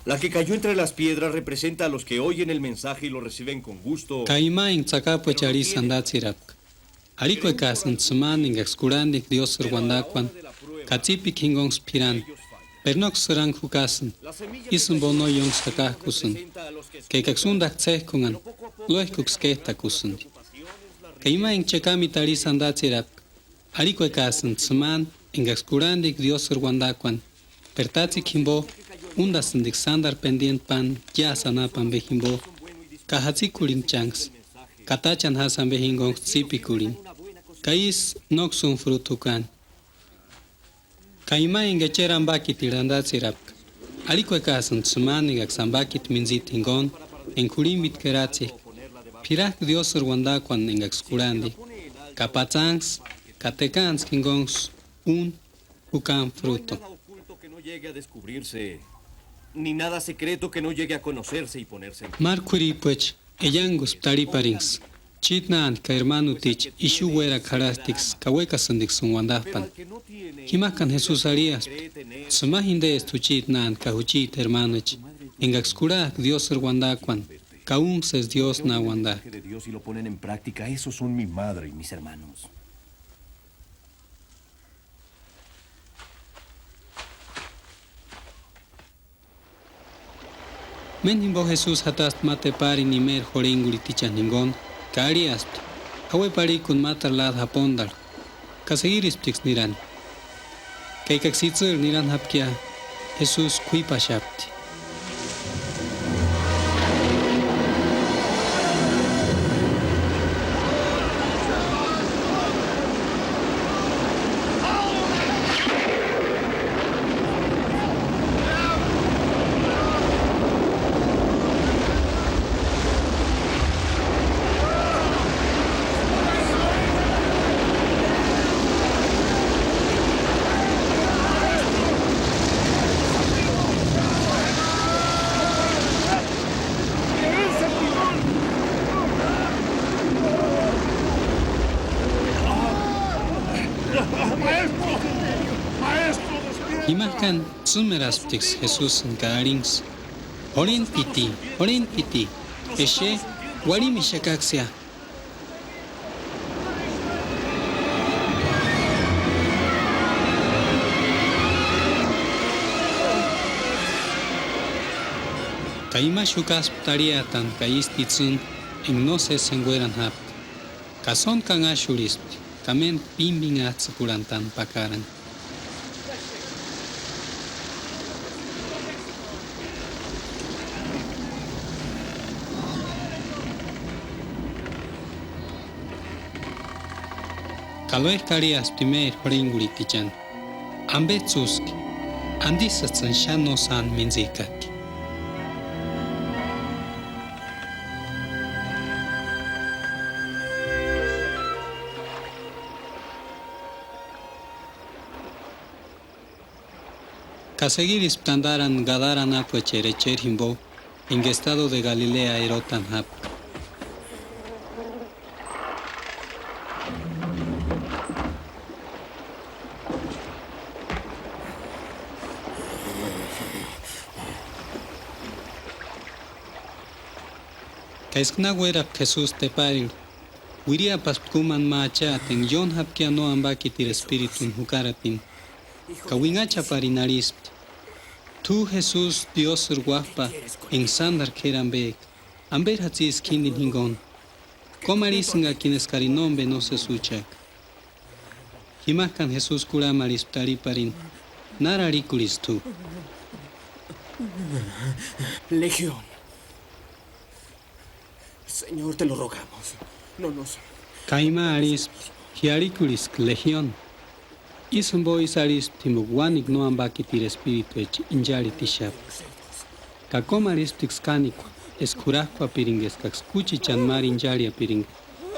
La que cayó entre las piedras representa a los que oyen el mensaje y lo reciben con gusto. Ka ima enga tsakapuecharhu isï andatsirapka, arhikuekasïnti tsïmani engaksï kurhandika Diósïri uandakuani ka tsípikua jingunksï p'irani, pero nóksï sïranga jukasïnti, ísï jimbo no iónksï jakajkusïnti. Ka ekaksï úndaaka ts'éjkunhani, uéjkuksï kéjtakusïnti. Ka ima enga chekamitarhu isï andatsirapka, arhikuekasïnti tsïmani engaksï kurhandika Diósïri uandakuani, pero tátsikua jimbo úndasïntiksï sándaru pendiente páni iásï anapu ambe jimbo, ka jatsikurhichanksï, ka táchani jásï ambe jingunksï tsípikurhini, ka ísï nóksïni frutu jukani. Ka ima enga echeri ambakitirhu andatsirapka, arhikuekasïnti tsïmani engaksï ambakiti mintsita jinguni enga jurhimbitku eratsik'a, p'irajku Diósïri uandakuani engaksï kurhandika, ka patsanksï ka tekantskua jingunksï úni jukani frutu. Nada oculto que no llegue a descubrirse, ni nada secreto que no llegue a conocerse y ponerse en... Máru k'uiripuecha eianguspti arhiparinksï, chíti náani ka ermanuticha ixu uérakua jarhastiksï ka uékasïntiksïni uandajpani. Jimajkani Jesusi arhiaspti: Tsïma jindesti juchiti náani ka juchiti ermanuecha, engaksï kurhajka Diósïri uandakuani, ka únksï eska Diósï na uandajka. De Dios y lo ponen en práctica, esos son mi madre y mis hermanos. Méni jimbo Jesusi jatasti ma teparini imeri jurhengurhitichani jinguni, ka arhiaspti: Jaueparhikuni mátaru lado japontarhu, ka segirisptiksï nirani. Ka ekaksï itsïrhu nirani jápkia, Jesusi k'uípaxapti. Jimajkani tsîmerasptiksï Jesusini ka arhinksï: Jurhentpiti, jurhentpiti, exe, uarhimixakaksïa. Ka ima xukaspti tarhiatani ka ísku itsïni enga nósesi jenguerani jápka. Ka sóntku anhaxurhispti, ka méntku pímbinhajtsïkurhantani pakaranha. Ka luéjki arhiaspti imeri jurhengurhitichani: ¿Ambejtsï úski? ¿Andisïjtsïni xáni no sáni mintsijkak'i? Ka segirispti andarani Gadara anapuecheri echeri jimbo, enga estado de Galilea erotani jápka. Ka eska na uérapka Jesusi teparirhu, uiriapaspti kúmani ma acheati enga ióni jápkia no ambakitiri espirituni jukaratini, ka uinhachaparini arhispti: T'u Jesusi, Diósïri Uájpa, enga sándarhu k'éri ambejka, ¿Amberi jatsisïki jíndini jinguni? Kómarhisïngakin eskarini nómbeni nósesi úchejka. Jimajkani Jesusi kurhamarhispti arhiparini: ¿Nári arhikurhiski t'u? Legión. Señor, te lo rogamos. No nos... Ka ima arhispti: Ji arhikurhiska Legión. Ísï jimbo ísï arhispti jimboka uánekua no ambakitiri espirituecha incharhitixapka. Ka kómarhisptiksï kánekua eska jurajkuapiringa eskaksï kúchichani máru incharhiapiringa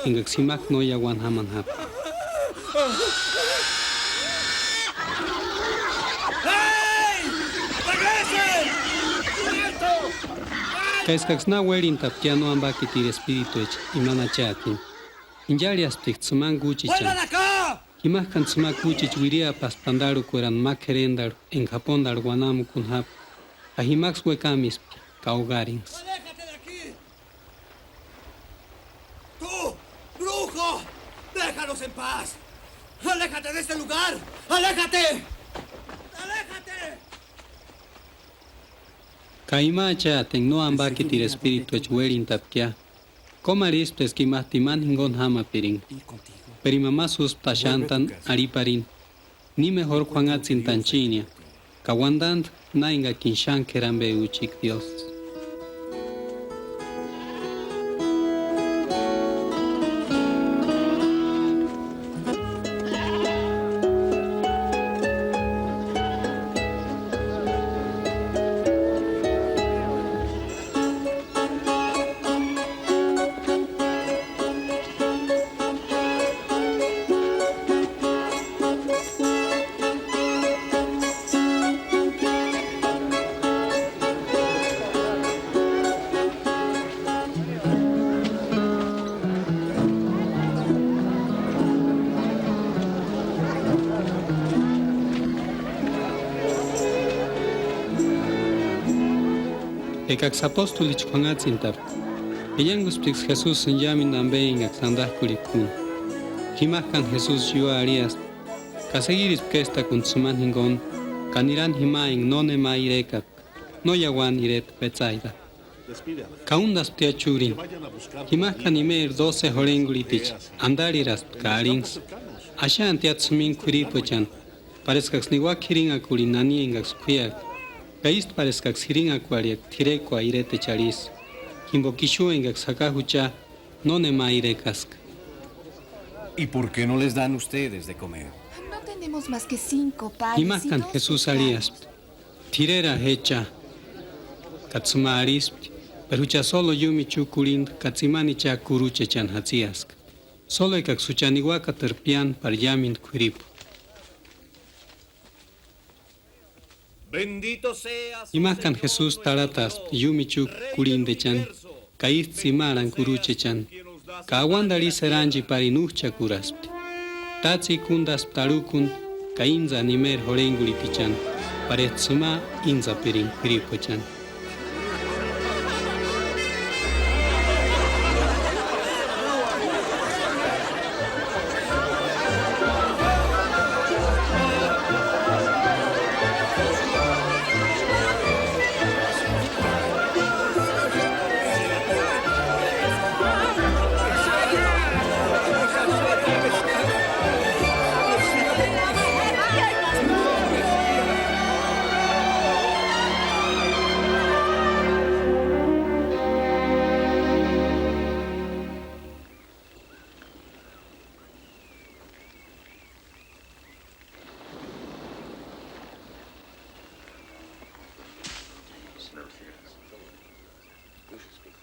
engaksï jimak'u no iauani jámani jápka. Ka eskaksï na uérhentapkia no ambakitiri espirituecha imani acheatini, incharhiasptiksï tsimani kúchichani. Jimajkani tsimani kúchicha uiriapaspti andarhukuerani ma k'erendarhu enga japondarhu uanamukuni jápka, ka jimaksï uekamispti ka augarinksï. ¡Tú, brujo! ¡Déjanos en paz! ¡Aléjate de este lugar! ¡Aléjate! ¡Aléjate! Ka ima acheati enga no ambakitiri espirituecha uérhentapkia, kómarhispti eska ima tsimani jinguni jámapiringa. Pero ima ma súspti axantani arhiparini: Ni mejoru k'uanhatsintani chínia, ka uandantku na engakini xáni k'éri ambe úchika Diósï. Ekaksï apóstolicha k'uanhatsintapka, eyangusptiksï Jesusini iámendu ambe engaksï andajkurhipka úni. Jimajkani Jesusi ióarhiaspti, ka segirispti késtakuni tsimani jinguni, ka nirani jima enga nónema irekapka, no iauani ireta Betsaida. Ka úndasptia chúrini. Jimajkani imeri dóse jurhengurhiticha andarheraspti ka arhinksï: Axantia tsïmini k'uiripuechani, para eskaksï niua k'irinhakurhini nani engaksï k'uíaka, ka ístu para eskaksï jirinhakuarhiaka t'irekua iretecharhu isï, jimboka ixu engaksï jaka jucha nónema irekaska. ¿Y por qué no les dan ustedes de comer? No tenemos más que cinco panes y dos pescados. Jimajkani Jesusi arhiaspti: T'irera je cha. Ka tsïma arhispti: Pero jucha sólo iúmu ichuku kurhinda ka tsimani ichakua kuruchechani jatsiaska. Sólo ekaksï jucha niuakatarhu piáni para iámendu k'uiripu. Imajkani Jesusi tarhataaspti iúmu ichuku kurhindechani ka ísï tsimarhani kuruchechani, ka auandarhu isï eranchiparini újchakuraspti. Tátsï ikundaspti tarhukuni ka íntsani imeri jurhengurhitichani, parejtsï jima íntsapiringa k'uiripuechani.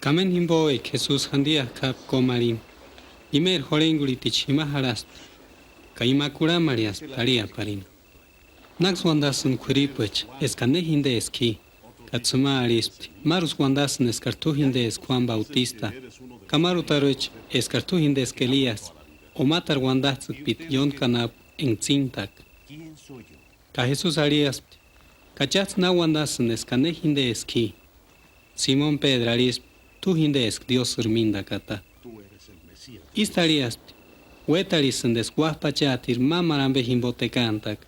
Ameni jimboecha Jesusi jandiak'a jápka kómarhini, imeri jurhengorhericha jima jarhaspti, ka ima kurhamarheaspti arhiaparini: ¿Náksï uandasïnki k'uiripuecha eskani ne jindeski ji? Ka tsïma arhispti: Máruksï uandasïnti eskari t'u jindeski Juánu Bautista, ka márutarhuecha eskari t'u jindeski Eliasi, o mátaru uandajtsïkpiti ióntki anapu enga tsíntaka. Ka Jesusi arhiaspti: ¿Ka chájtsï na uandasïnki eskani ne jindeski ji? Simoni Pédru arhispti: T'u jindeski Diósïri míntakata. Ístu arhiaspti: Uétarhisïnti eska Uájpa Achatiri mámaru ampe jimpo tekantaka,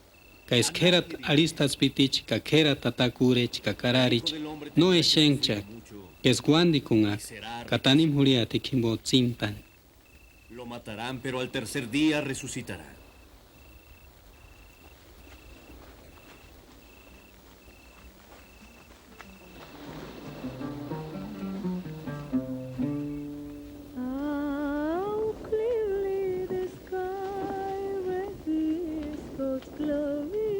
ka eska k'érati arhistatspitichi ka k'érati tata kúrechi ka kararichi no exenhchaka, ka eska uántikunhaka, ka tanimu jurhiatekua jimpo tsíntani. Lo matarán, pero al tercer día resucitará. How clearly the sky reveals God's glory.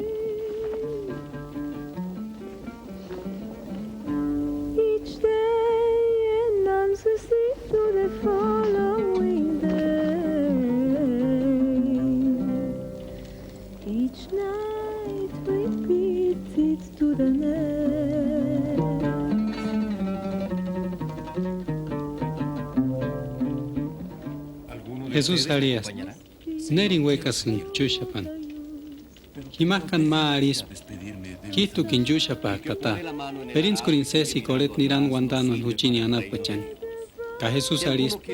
Each day announces it to the following day. Each night repeats it to the next. Jesusi arhiaspti: ¿Nérini uékasïnki chúxapani? Jimak'ani ma arhispti: Jíjtukini chúxapajti, Tata, p'erintskurini sésika orheta nirani uantanuani juchini anapuechani. Ka Jesusi arhispti: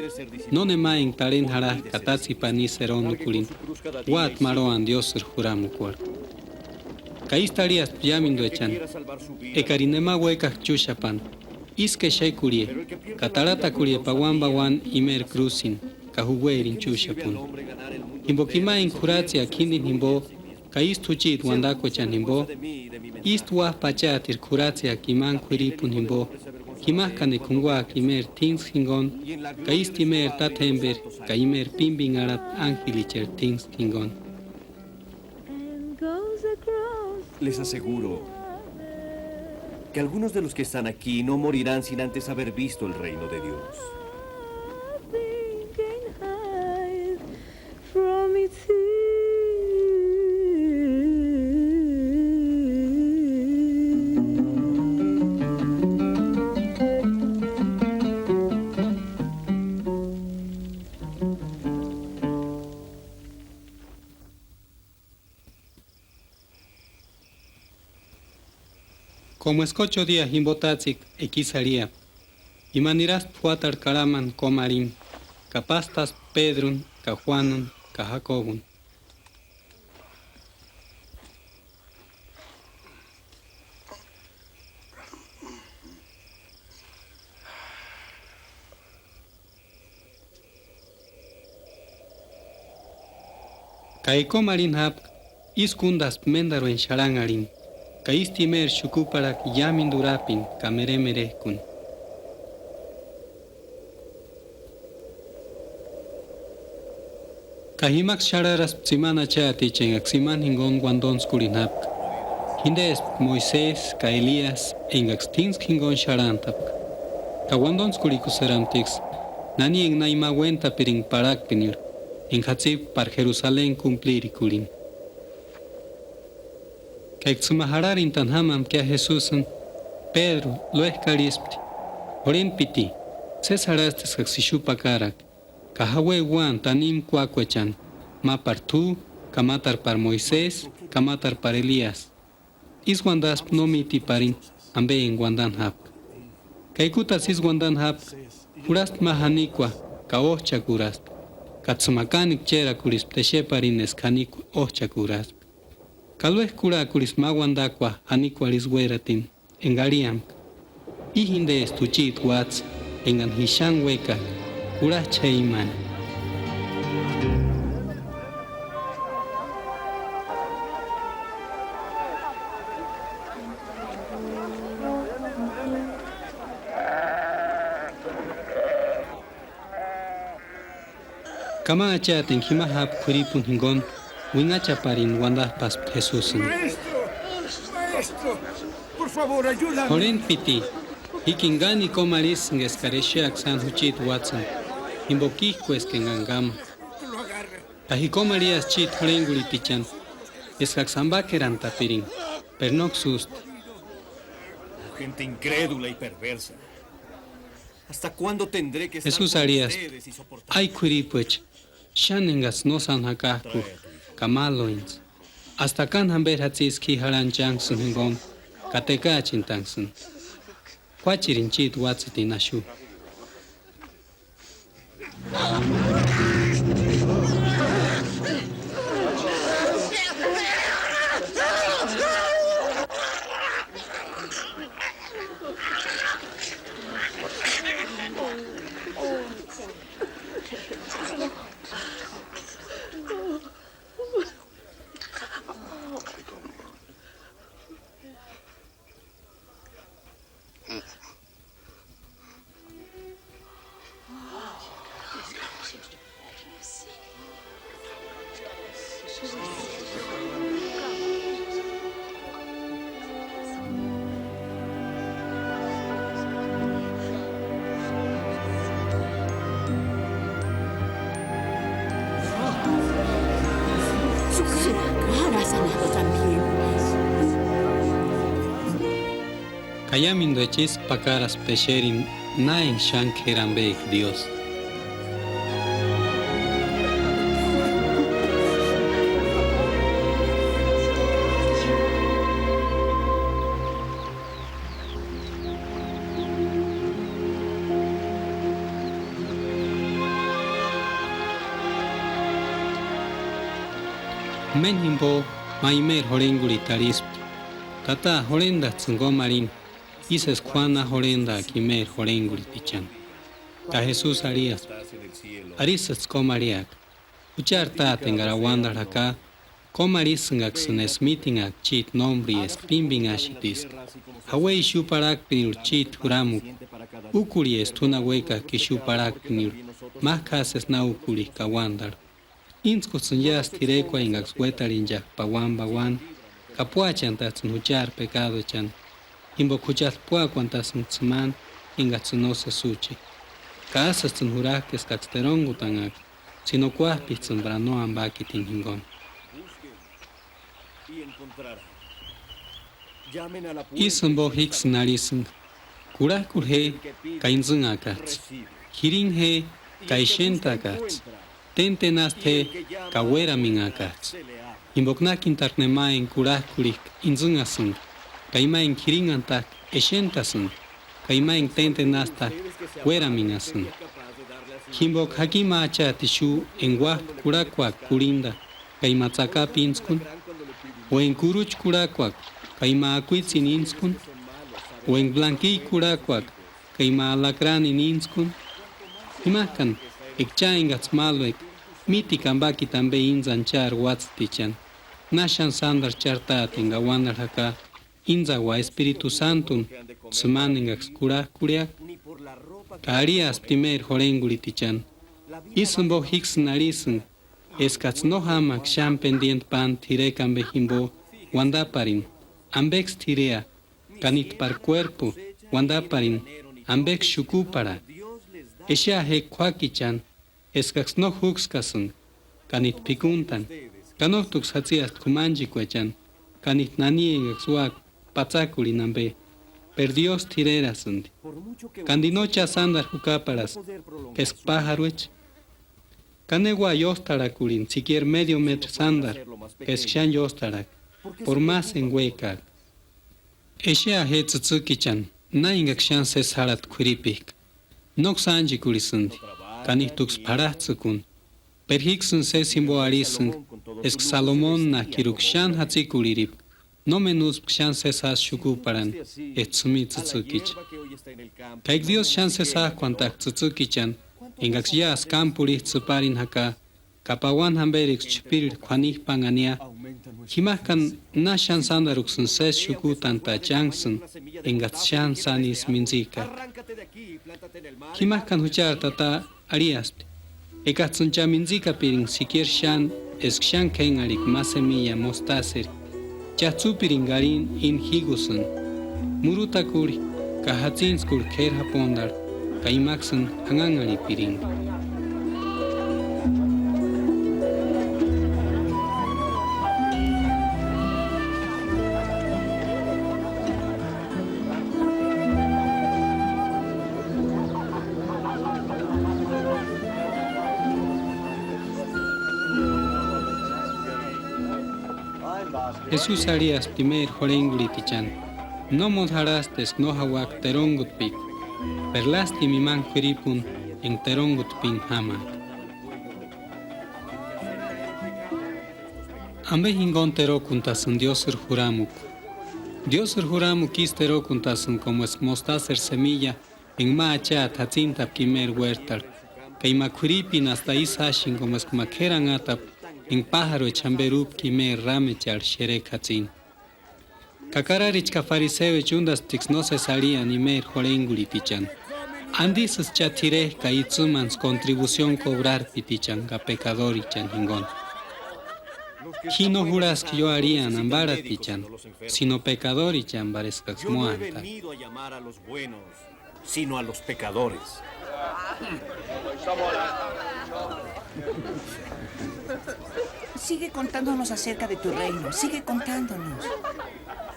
Nónema enga tarheni jarhajka ka tátskua isï erontukurhini, úati marhuani Diósïri juramukuarhu. Ka ístu arhiaspti iámentuechani: Ekarini nema uékak'a chúxapani, ísku exekurhia, ka tarhatakurhia pauani pauani imeri krúsini ka juuerini chúxapuni. Jimpoka ima enga jurats'ïaka jínteni jimpo, ka ístu jucheti uantakuechani jimpo, ístu Uájpa Achatiri jurats'ïaka imani k'uiripuni jimpo, jimak'ani enga junkuaka imeri t'íntsku jinkuni, ka ístu imeri tátjemperi ka imeri pímpinharhata ánjelicheri t'íntsku jinkuni. Les aseguro que algunos de los que están aquí no morirán sin antes haber visto el reino de Dios. Komo eska ocho dia jimpo tátsekua eka ísï arhiapka, ima niraspti juátarhu karhamani kómu arhini, ka pástaspti Pédruni ka Juánuni ka Jakobuni. Ka eka kómu arhini jápka, ísku úntaspti méntarueni xarhanharhini, ka ístu imeri xukuparhakua iámentu urapini ka meremerek'uni. Ka jimaksï xarharaspti tsimani achaticha enkaksï imani jinkuni uantontskurhini jápka. Jintespti Moisesi ka Eliasi enkaksï t'íntskua jinkuni xarhantapka. Ka uantontskurhikusïramptiksï nani enka na ima uéntapirinka parhakpeniru, enka jatsipka pári Jerusaleni kumplirikurhini. Ka eka tsïma jarharintani jámampkia Jesusini, Pédru luék'u arhispti: Jurhentpiti, sési jarhasti eskaksï ixu pakaraka, ka jaueku úani tanimu kuákuechani, mápari t'u, ka mátaru pári Moisesi, ka mátaru pári Eliasi. Ísï uantaspti no mítiparini ampe enka uantani jápka. Ka ekutasï ísï uantani jápka, jurhaspti ma janikua ka ójchakuraspti, ka tsïma kánikua chérakurhispti exeparini eska janikua ójchakuraspka. Ka luék'u kurhakurhispti ma uantakua janikuarhu ísï uératini enka arhiampka: I jintesti jucheti uátsï, enkani ji xáni uékaka, kurhajchi je imani. Ka ma achati enka jima jápka k'uiripuni jinkuni, uinhachaparini uantap'aspti Jesusini: Maestro, maestro, por favor, ayúdame. Jurhentpiti, Jíkini káni kómarhisïnga eskari exeaka sáni jucheti uátsïni, jimboka íjkueska engani káma. Ka ji kómarhiasï chíti jurhengurhitichani eskaksï ambakerantapiringa, pero nóksï ústi. Gente incrédula y perversa. ¿Hasta cuándo tendré que estar Jesusi con arhiaspti: ustedes y soportar? Ai k'uiripuecha, xáni engats'ï no sáni jakajkujka ka máluintsï, ¿hasta káni jamberi jatsisï k'uíri jarhani chánksïni jinguni ka tekaachintanksïni? Juáchirini chíti uátsïtini axu. Ka iámenduecha ísku pakaraspti exerini na enga xáni k'éri ambeeka Diósï. Méni jimbo ma imeri jurhengurhiti arhispti: Tata, jurhendats'ïni kómarhini, ísï eska Juánu na jurhendaaka imeri jurhengurhitichani. Ka Jesusi arhiaspti: Arisïjtsï kómarhiaka. Juchari Táte engari auandarhu jaka, kómarhisïngaksïni eska mítenhaka chíti nómbreni eska pímbinhaxatiska. Jaué ixu parhakpinirhu chíti juramukua, úkorhesti t'u na uékak'a ixu parhakpinirhu, májku jásï na úkorhejka auandarhu. Íntskujtsïni iásï t'irekuani engaksï uétarhinchajka pauani pauani, ka púachantajtsïni juchari pekaduechani, jimboka juchajtu púakuantasïnga tsïmani engats'ïni nósesi úche. Ka ásïjtsïni jurajka eskaksï terongutanhaka, ts'ïnokuajpijtsïni para no ambakitini jinguni. Ísï jimbo jíksïni arhisïnga: Kurhajkurhi je ka intsïnhakajtsï, jirinha je ka exentakajtsï, téntenasti je ka uéramenhakajtsï. Jimboka nákintarhu nema enga kurhajkurhijka intsïnhasïnga, ka ima enga jirinhantajka exentasïnga, ka ima enga téntenastajka uéramenhasïnga. Jimboka jakimajchaati ixu enga uájpa kurhakuaka kurhinda ka ima tsakapu íntskuni, o enga kurucha kurhakuaka ka ima akuitsïni íntskuni, o enga blankiy kurhakuaka ka ima alakranini íntskuni. Jimajkani, eka cha engats'ï málueka mítika ambakiti ambe íntsani chári uátsïtichani, na xáni sándarhu chári Táte enga auandarhu jaka, íntsaua Espiritu Sántuni tsïmani engaksï kurhajkurhiaka. Ka arhiaspti imeri jurhengurhitichani: Ísï jimbo jíksïni arhisïnga, eskats'ï no jámaka xáni pendiente páni t'irekua ambe jimbo uandaparini: ¿Ambeksï t'irea? Ka níti pari kuérpu uandaparini: ¿Ambeksï xukuparha? Exea je k'uákichani, eskaksï no júkskasïnga, ka níti p'ikuntani, ka nójtuksï jatsiasti k'umanchekuechani, ka níti nani engaksï úaka patsakurhini ambe, pero Diósï t'irerasïnti. ¿Kanti no cha sándarhu jukaparhaski eska pájaruecha? Ka ne ua ióstarhakurhini sikieri medio metru sándarhu eska xáni ióstarhaka, por más enga uékajka. Exea je tsïtsïkichani, na engaksï xáni sési járhati k'uiripik'a, nóksï ánchekurhisïnti, ka níjtuksï p'arhajtsïkuni. Pero jíksïni sési jimbo arhisïnga eska Salomonnajkiruksï xáni jatsikurhiripka, nómeni úspka xáni sési jásï xukuparhani etsï jimini tsïtsïkicha. Ka eka Diósï xáni sési jájkuantajka tsïtsïkichani, engaksï iásï kámpu urhijtsï tsïparini jaka, ka pauani jamberiksï ch'ipirirhu k'uanijpanhania, jimajkani na xáni sándaruksïni sési xukutantaati chánksïni engats'ï xáni sáni isï mintsijka. Jimajkani juchari tata arhiaspti: Ekats'ïni cha mintsikapiringa sikieri xáni eska xáni k'énharhika ma semiya mostaseri, cha tsúpiringa arhini íni jígusïni, murutakurhi ka jatsintskuri k'éri japondarhu, ka imaksïni janhanharhipiringa. Jesusi arhiaspti imeri jurhengorherichani: Nómoni jarhasti eska no jauaka terongutpika, pero lástimu imani k'uiripuni enga terongutpini jámaaka. ¿Ambe jinguni terokuntasïni Diósïri juramukua? Diósïri juramukua ísï terokuntasïni komo eska mostaseri semilla enga ma acheati jatsintapka imeri uértarhu, ka ima k'uiripinhasti ísï jásïni komo eska ma k'éri anhatapka enga pájaruecha jamberi úpka imeri rámecharhu xerekua jatsini. Ka kararicha ka fariseoecha úndasptiksï nósesi arhiani imeri jurhengorherichani: ¿Andisïsï cha t'irek'a ka itsïmantsï kontribusioni kobrarpitichani ka pekadorichani jinguni? Ji no jurhaska ióarhiani ambarhatichani, sino pekadorichani, para eskaksï móantaka. Sino a los pecadores. Sigue contándonos acerca de tu reino, sigue contándonos.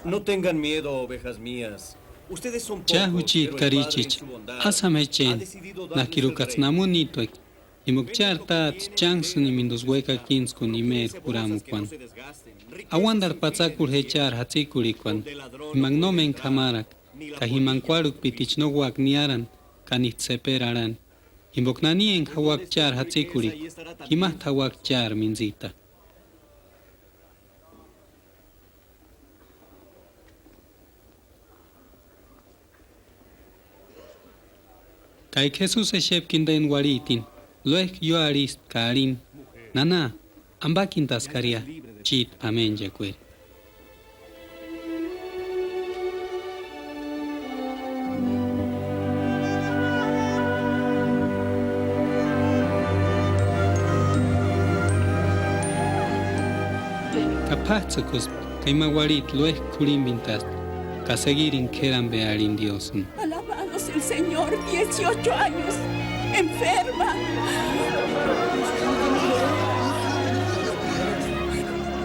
No tengan miedo, ovejas mías. Ustedes son pocos, pero el Padre en su bondad ha decidido darles el reino. Cha juchiti karichicha, ásï amecheni, nájkirukats'ï namuni nítueki, jimboka chári Táte chánksïnimintkusï uékakintskuni imeri juramukuani. Auandarhu patsakurhi je chári jatsikurhikuani, jimanku nómeni k'amaraka, ka jimanku kuárhukpiticha no úaka niárani ka níjtu seperi arhani. Jimboka nani enga jauaka chári jatsikurhikua, jimajtu jauaka chári mintsita. Ka eka Jesusi exepka indeni uarhitini, luéjki ióarhispti ka arhini: Nana, ambakintaskaria, chíti p'amenchakueri. Ka p'ájtsïkuspti, ka ima uarhiti luéjki k'urhimbintasti, ka seguirini k'éri ambe arhini Diósïni. Alabados el Señor, dieciocho años enferma.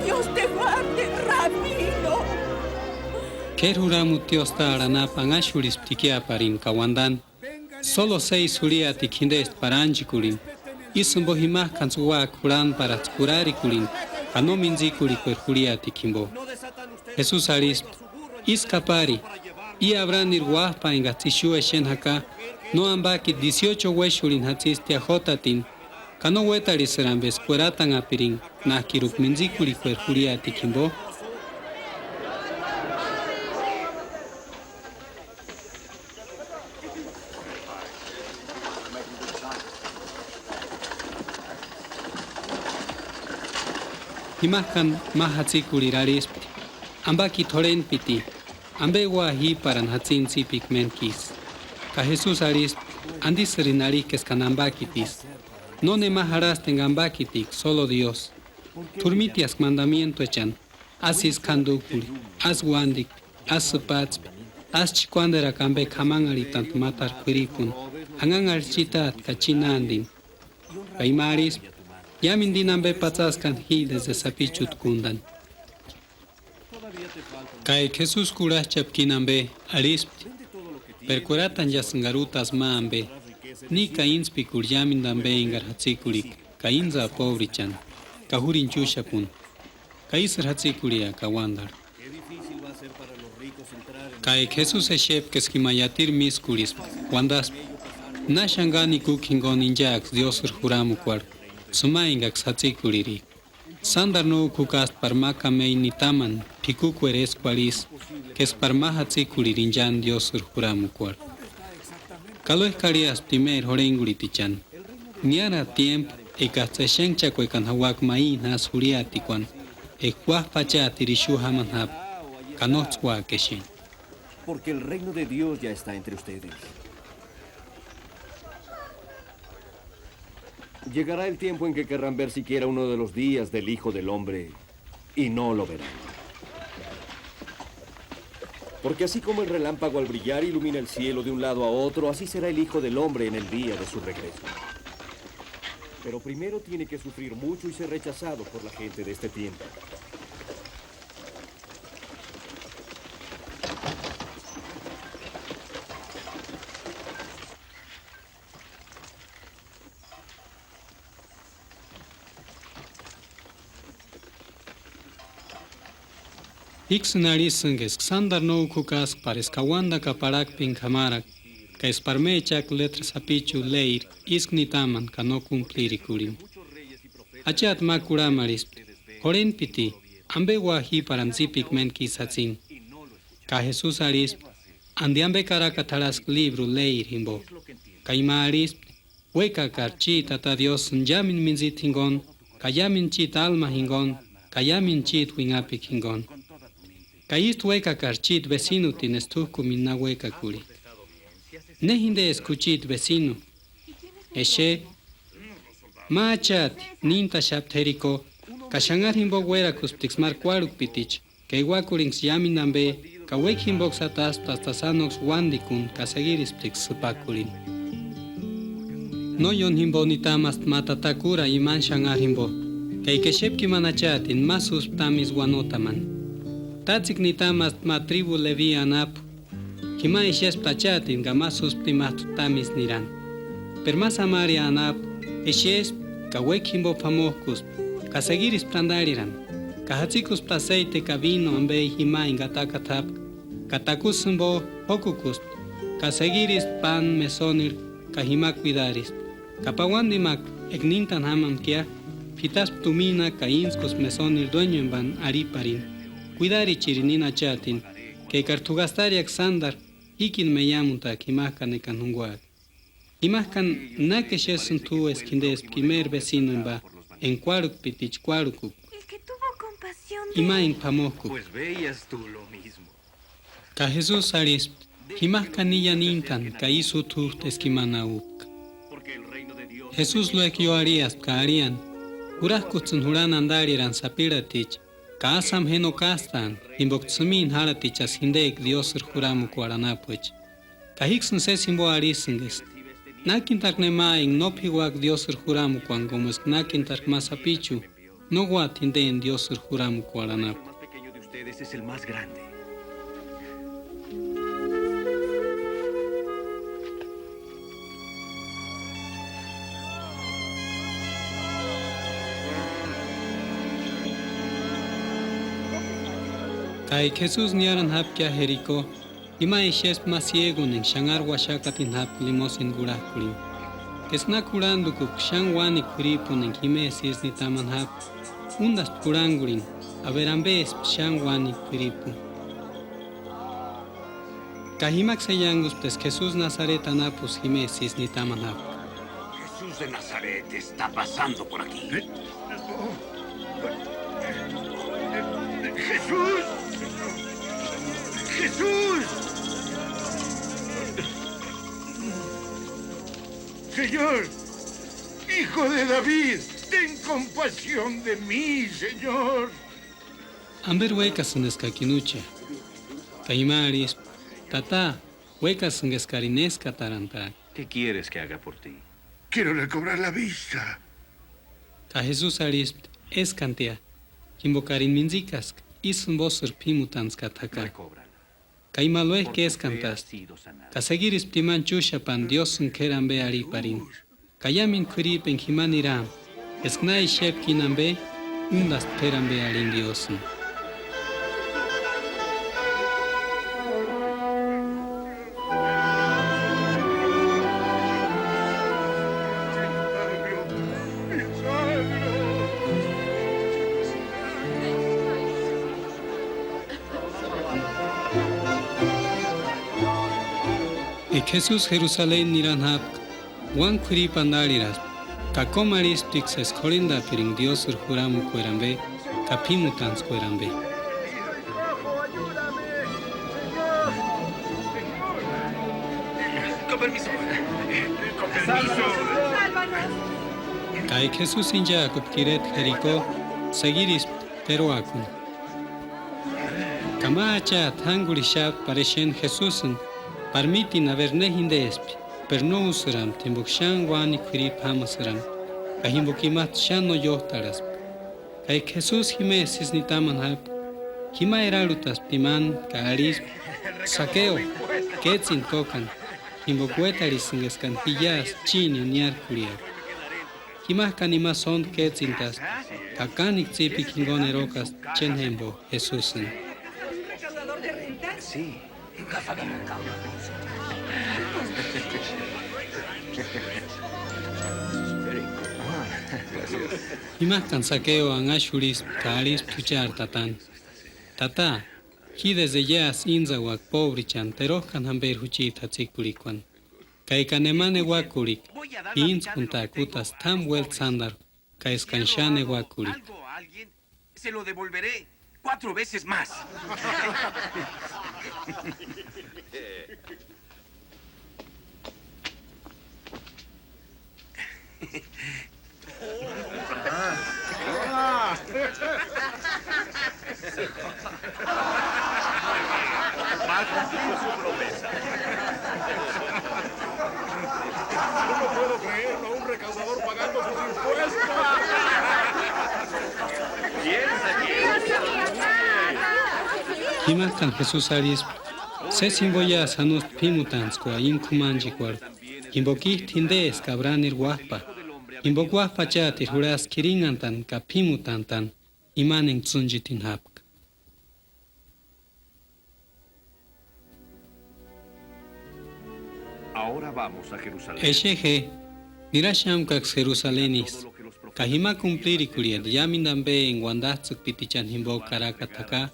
Dios te guarde, Rabino. K'éri juramuti tióstarhu anapu anhaxurhispti ikiaparini ka uandani: Solo seis jurhiatikua jindesti para ánchekurhini, ísï jimbo jimajkantsï úaka jurhantparatskua kurharikurhini ka no mintsikurhikueri jurhiatikua jimbo. Jesusi arhispti: Ísku apari, i Abraniri uájpa engats'ï ixu exeni jaka, no ambakiti dieciocho uéxurhini jatsisti tiajotatini, ka no uétarhisïrempti eska kueratanhapiringa nájkiruka mintsikurhikueri jurhiatikua jimbo. Jimajkani ma jatsikurhiri arhispti: Ambakiti jurhentpiti, ¿ambe ua jíjparani jatsini tsípikua méntku isï? Ka Jesusi arhispti: Andisïrini arhijka eskani ambakitisï. Nónema jarhasti enga ambakitijka, solo Dios. T'úri mítiaska mandamientuechani: Ásï ísku janduk'urhi, ásï uándikpi, ásï sïpatspti, ásï chikuanderaka ambe k'amanharhitantku mátaru k'uiripuni, anhanharhi chitaati ka chinandini, ka ima arhispti: Iámu intini ambe patsaskani ji desde sapichutkundani. Ka eka Jesusi kurhajchapka íni ambe, arhispti: Pero kueratanchasïngari útasï ma ambe, níka íntsïpikurhi iámendu ambe engari jatsikurhika, ka íntsïa póbrichani, ka júrini chúxapuni, ka ísïri jatsikurhiaka auandarhu. Ka eka Jesusi exepka eska jima iatiri mískurhispka, uandaspti: ¿Na xáni kánikua úkua jinguni inchaaksï Diósïri juramukuarhu, sïma engaksï jatsikurhirika? Sándaru no úkua jukasti pari ma kamei nitamani p'ikukueri éskuarhu isï, ka eska pari ma jatsikurhiri inchani Diósïri juramukuarhu. Ka luéjki arhiaspti imeri jurhengorhitichani: Niáraa tiémpu ekats'ï exenhchakuekani jauaka maini jásï jurhiatikuani, eka Uájpa Achatiri ixu jámani jápka, ka nóts'ï úaka exeni. Porque el reino de Dios ya está entre ustedes. Llegará el tiempo en que querrán ver siquiera uno de los días del Hijo del Hombre, y no lo verán. Porque así como el relámpago al brillar ilumina el cielo de un lado a otro, así será el Hijo del Hombre en el día de su regreso. Pero primero tiene que sufrir mucho y ser rechazado por la gente de este tiempo. Íksïni arhisïnga eska sándaru no úkua jukaska para eska auandakua parhakpeni k'amaraka, ka eska pari ma echakua létra sapichuni léiri ísku nitamani ka no kumplirikurhini. Acheti ma kurhamarhispti: Jurhentpiti, ¿Ambe ua ji para antsipikua méntku ísï jatsini? Ka Jesusi arhispti: ¿Andi ambe karakata jarhaski líbruni léiri jimbo? Ka ima arhispti: Uékakari chíti Tata Diósïni iámendu mintsita jinguni, ka iámendu chíti álma jinguni, ka iámendu chíti uinhapekua jinguni. Ka ístu uékakari chíti vesinutini eska t'újkumini na uékakurhini. ¿Ne jindeski jucheti vesinu? Exe, ma acheti níntaxapti Jeriko, ka xanhari jimbo uérakusptiksï máru kuárhukpiticha, ka iuakurhinksï iámendu ambe, ka uékua jimboksï ataspti hasta sánduksï uándikuni ka sekirisptiksï sïpakurhini. No ióni jimbo nitamasti ma tata kúrani imani xanhari jimbo, ka eka exepkimani achetini ma súspti támu isï uanotamani. Tátsekua nitamasti ma tríbu Levi anapu, jima exespti achetini ka ma súspti imajtu támu isï nirani. Pero ma Samaria anapu exespti ka uékua jimbo p'amojkuspti, ka sekirispti andarhirani, ka jatsikuspti aseite ka vínu ambe jima enga atakata jápka, ka takusï jimbo jókukuspti, ka sekirispti páni mesonirhu ka jima kuidarispti. Ka pauandimakua eka níntani jámamkia, p'itaspti tumina ka íntskuspti mesonirhu duéñuembani arhiparini: Kuidarichirini íni achetini, ka ekari t'u gastariaka sándaru, jíkini meiamuntaaka jimajkani ekani junguaka. Jimajkani, ¿Náki exesïnki t'u eska jindespka imeri vesinumba enga kuárhukpiticha kuárhukupka? El que tuvo compasión de Ima él. Enga p'amojkupka. Pues ve y haz tú lo mismo. Ka Jesusi arhispti: Jimajkani ni iáni íntani ka ísï út'u újta eska imani úpka. Jesusi uékua ióarhiaspti ka arhiani: Jurajkujtsïni jurhani andarhirani sapirhaticha, ka ásï jáma je no kástaani, jimboka tsïmini járhatichasï jindeka Diósïri juramukuarhu anapuecha. Ka jíksïni sési jimbo arhisïnga eska: Nákintarku nema enga no p'iuaka Diósïri juramukuani, kómu eska nákintarku ma sapichuni, no úati jindeni Diósïri juramukuarhu anapu. El más pequeño de ustedes es el más grande. Ka eka Jesusi niárani jápkia Jeriko, ima exespti ma sieguni enga xanhari uaxakatini jápka limosini kurhajkurhini. Eska na kurhandukupka xáni uánikua k'uiripuni enga jimesï ísï nitamani jápka, úndaspti kurhangurhini: Aberi, ¿ambespki xáni uánikua k'uiripuni? Ka jimaksï aianguspti eska Jesusi Nasareti anapusï jimesï ísï nitamani jápka. Jesús de Nazaret está pasando por aquí. ¿Eh? ¡Jesús! ¡Jesús! Señor, hijo de David, ten compasión de mí, Señor. ¿Amberi uékasïnga eskakini úche? Ka ima arhispti: Tata, uékasïnga eskarini néskatarantaaka. ¿Qué quieres que haga por ti? Quiero recobrar la vista. Ka Jesusi arhispti: Éskantia, jimbokarini mintsikaska, ísï jimposïri p'ímutantskata jaka. Recóbrala. Ka ima uéjki éskantasti, ka sekirispti imani chúxapani Diósïni k'éri ambe arhiparini. Ka iámendu k'uiripu enga jima nirampka, eska na exepka íni ambe, úndaspti k'éri ambe arhini Diósïni. Eka Jesusi Jerusaleni nirani jápka, uáni k'uiripu andarheraspti, ka kómarhisptiksï eska jurhentaapiringa Diósïri juramukueri ambe ka p'ímutantskueri ambe. Ka eka Jesusi inchaakupka ireta Jeriko, sekirispti teruakuni. Ka ma achaati jángurhixapti pári exeni Jesusini, pári mítini aver ne jindespki, pero no úsïrampti jimboka xáni uáni k'uiripu jámasïrani, ka jimboka imajtu xáni no iójtarhaspka. Ka eka Jesusi jimesï ísï nitamani jápka, jima erarhutaspti imani ka arhispti: Sakeo, kétsini tókani, jimboka uétarhisïnga eskani ji iásï chini niárkurhiaka. Jimajkani ima sóntku kétsintaspti, ka kánekua tsípikua jinguni erokaspti chénjembo Jesusini. Jimajkani Sakeo anhaxurhispti ka arhispti juchari tatani: Tata, jídesï eyeasï íntsauaka póbrichani terojkani jamberi jucheti jatsikurhikuani. Ka ekani emani euakurhika, íntskuntaaka útasï t'ámu uélta sándarhu, ka eskani xáni euakurhika. Algo a alguien, se lo devolveré cuatro veces más. Va a cumplir su promesa. Yo no puedo creerlo, un recaudador pagando sus impuestos. Piensa que Jimajkani Jesusi arhispti: Sési jimboiasï janusti p'ímutantskua íni k'umanchekuarhu, jimboka ít'u jinde eska Abraniri Uájpa, jimboka Uájpa Achaatiri jurhaska k'irinhantani ka p'ímutantani imani enga tsînchitini jápka. Ahora vamos a Jerusalén. Exe je, niraxamkaksï Jerusalenijtsï, ka jima cumplirikurhiati iámendu ambe enga uandajtsïkpitichani jimbo karakata jaka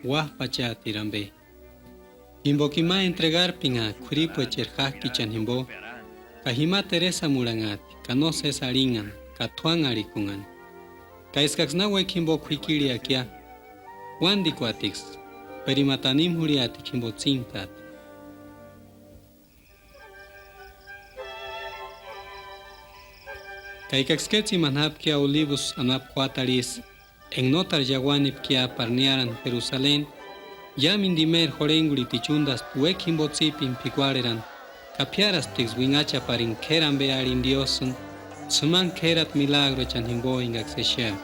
Uájpa Achaatiri ambe. Jimboka ima entregarpinhaaka k'uiripuecheri jájkichani jimbo, ka jima teresamurhanhaati ka nósesi arhinhani ka t'uanharhikunhani. Ka eskaksï na uékua jimbo k'uikirhiakia, uándikuatiksï, pero ima tanimu jurhiatikua jimbo tsíntaati. Ka ekaksï kétsimani jápkia Olibusï anapu juátarhu isï, enga nóteru iauanipkia pári niárani Jerusaleni, iámendu imeri jurhengurhiticha úndaspti uékua jimbo tsípini p'ikuarherani, ka p'íarasptiksï uinhachaparini k'éri ambe arhini Diósïni, tsïmani k'érati milagruechani jimbo engaksï exeaka.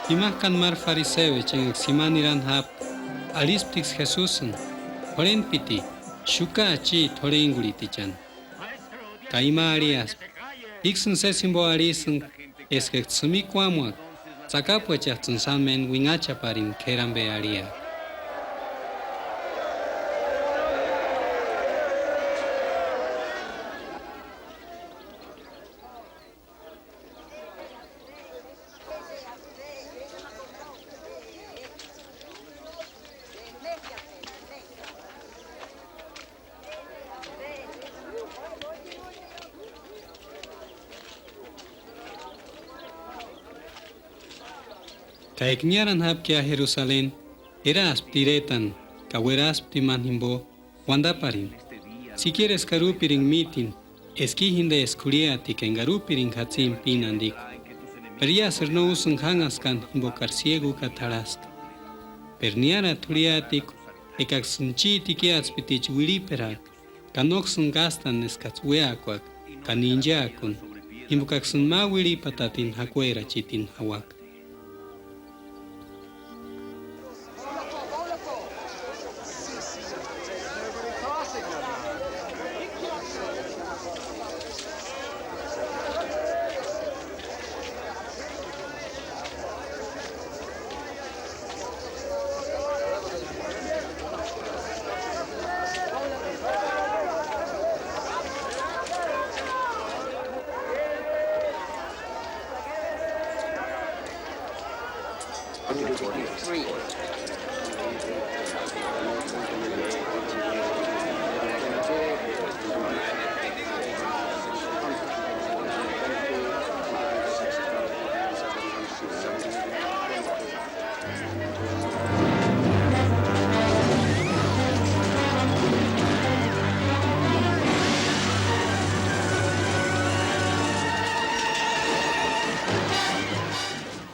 Jimajkani máru fariseoecha engaksï jima nirani jápka, arhisptiksï Jesusini: Jurhentpiti, xuka acheti jurhengurhitichani. Ka ima arhiaspti: Íksïni sési jimbo arhisïnga, eskaksï tsïmikua uámuaka, tsakapuechats'ïni sáni méni uinhachaparini k'éri ambe arhiaka. Ka eka niárani jápkia Jerusaleni, eraaspti iretani ka ueraspti imani jimbo, uandaparini: Sikiera eska arupiringa mítini, eska i jinde eska jurhiatika enga arupiringa jatsini píni andikua. Pero iásïri no úsïnga jánhaskani jimbokari siégu úkata jarhaska. Pero niárati jurhiatikua, ekaksïni chíti ikiatspiticha uirhiperaaka, ka nóksïni kástani eskats'ï uéakuaka, ka ni incheakuni, jimbokaksïni ma uirhipatatini jakuerachitini jauaka.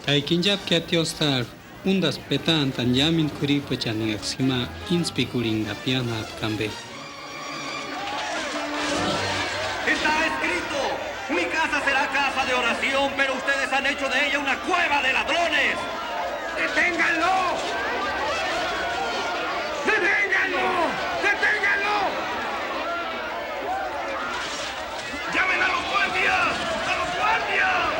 Ka eka inchapkia tiósï tárhu, úndaspti petantani iámendu k'uiripuechani engaksï jima íntsïpikurhini ka piánhajti ka ambe. Está escrito: "Mi casa será casa de oración, pero ustedes han hecho de ella una cueva de ladrones". ¡Deténganlo! ¡Deténganlo! ¡Deténganlo! ¡Llamen a los guardias! ¡A los guardias!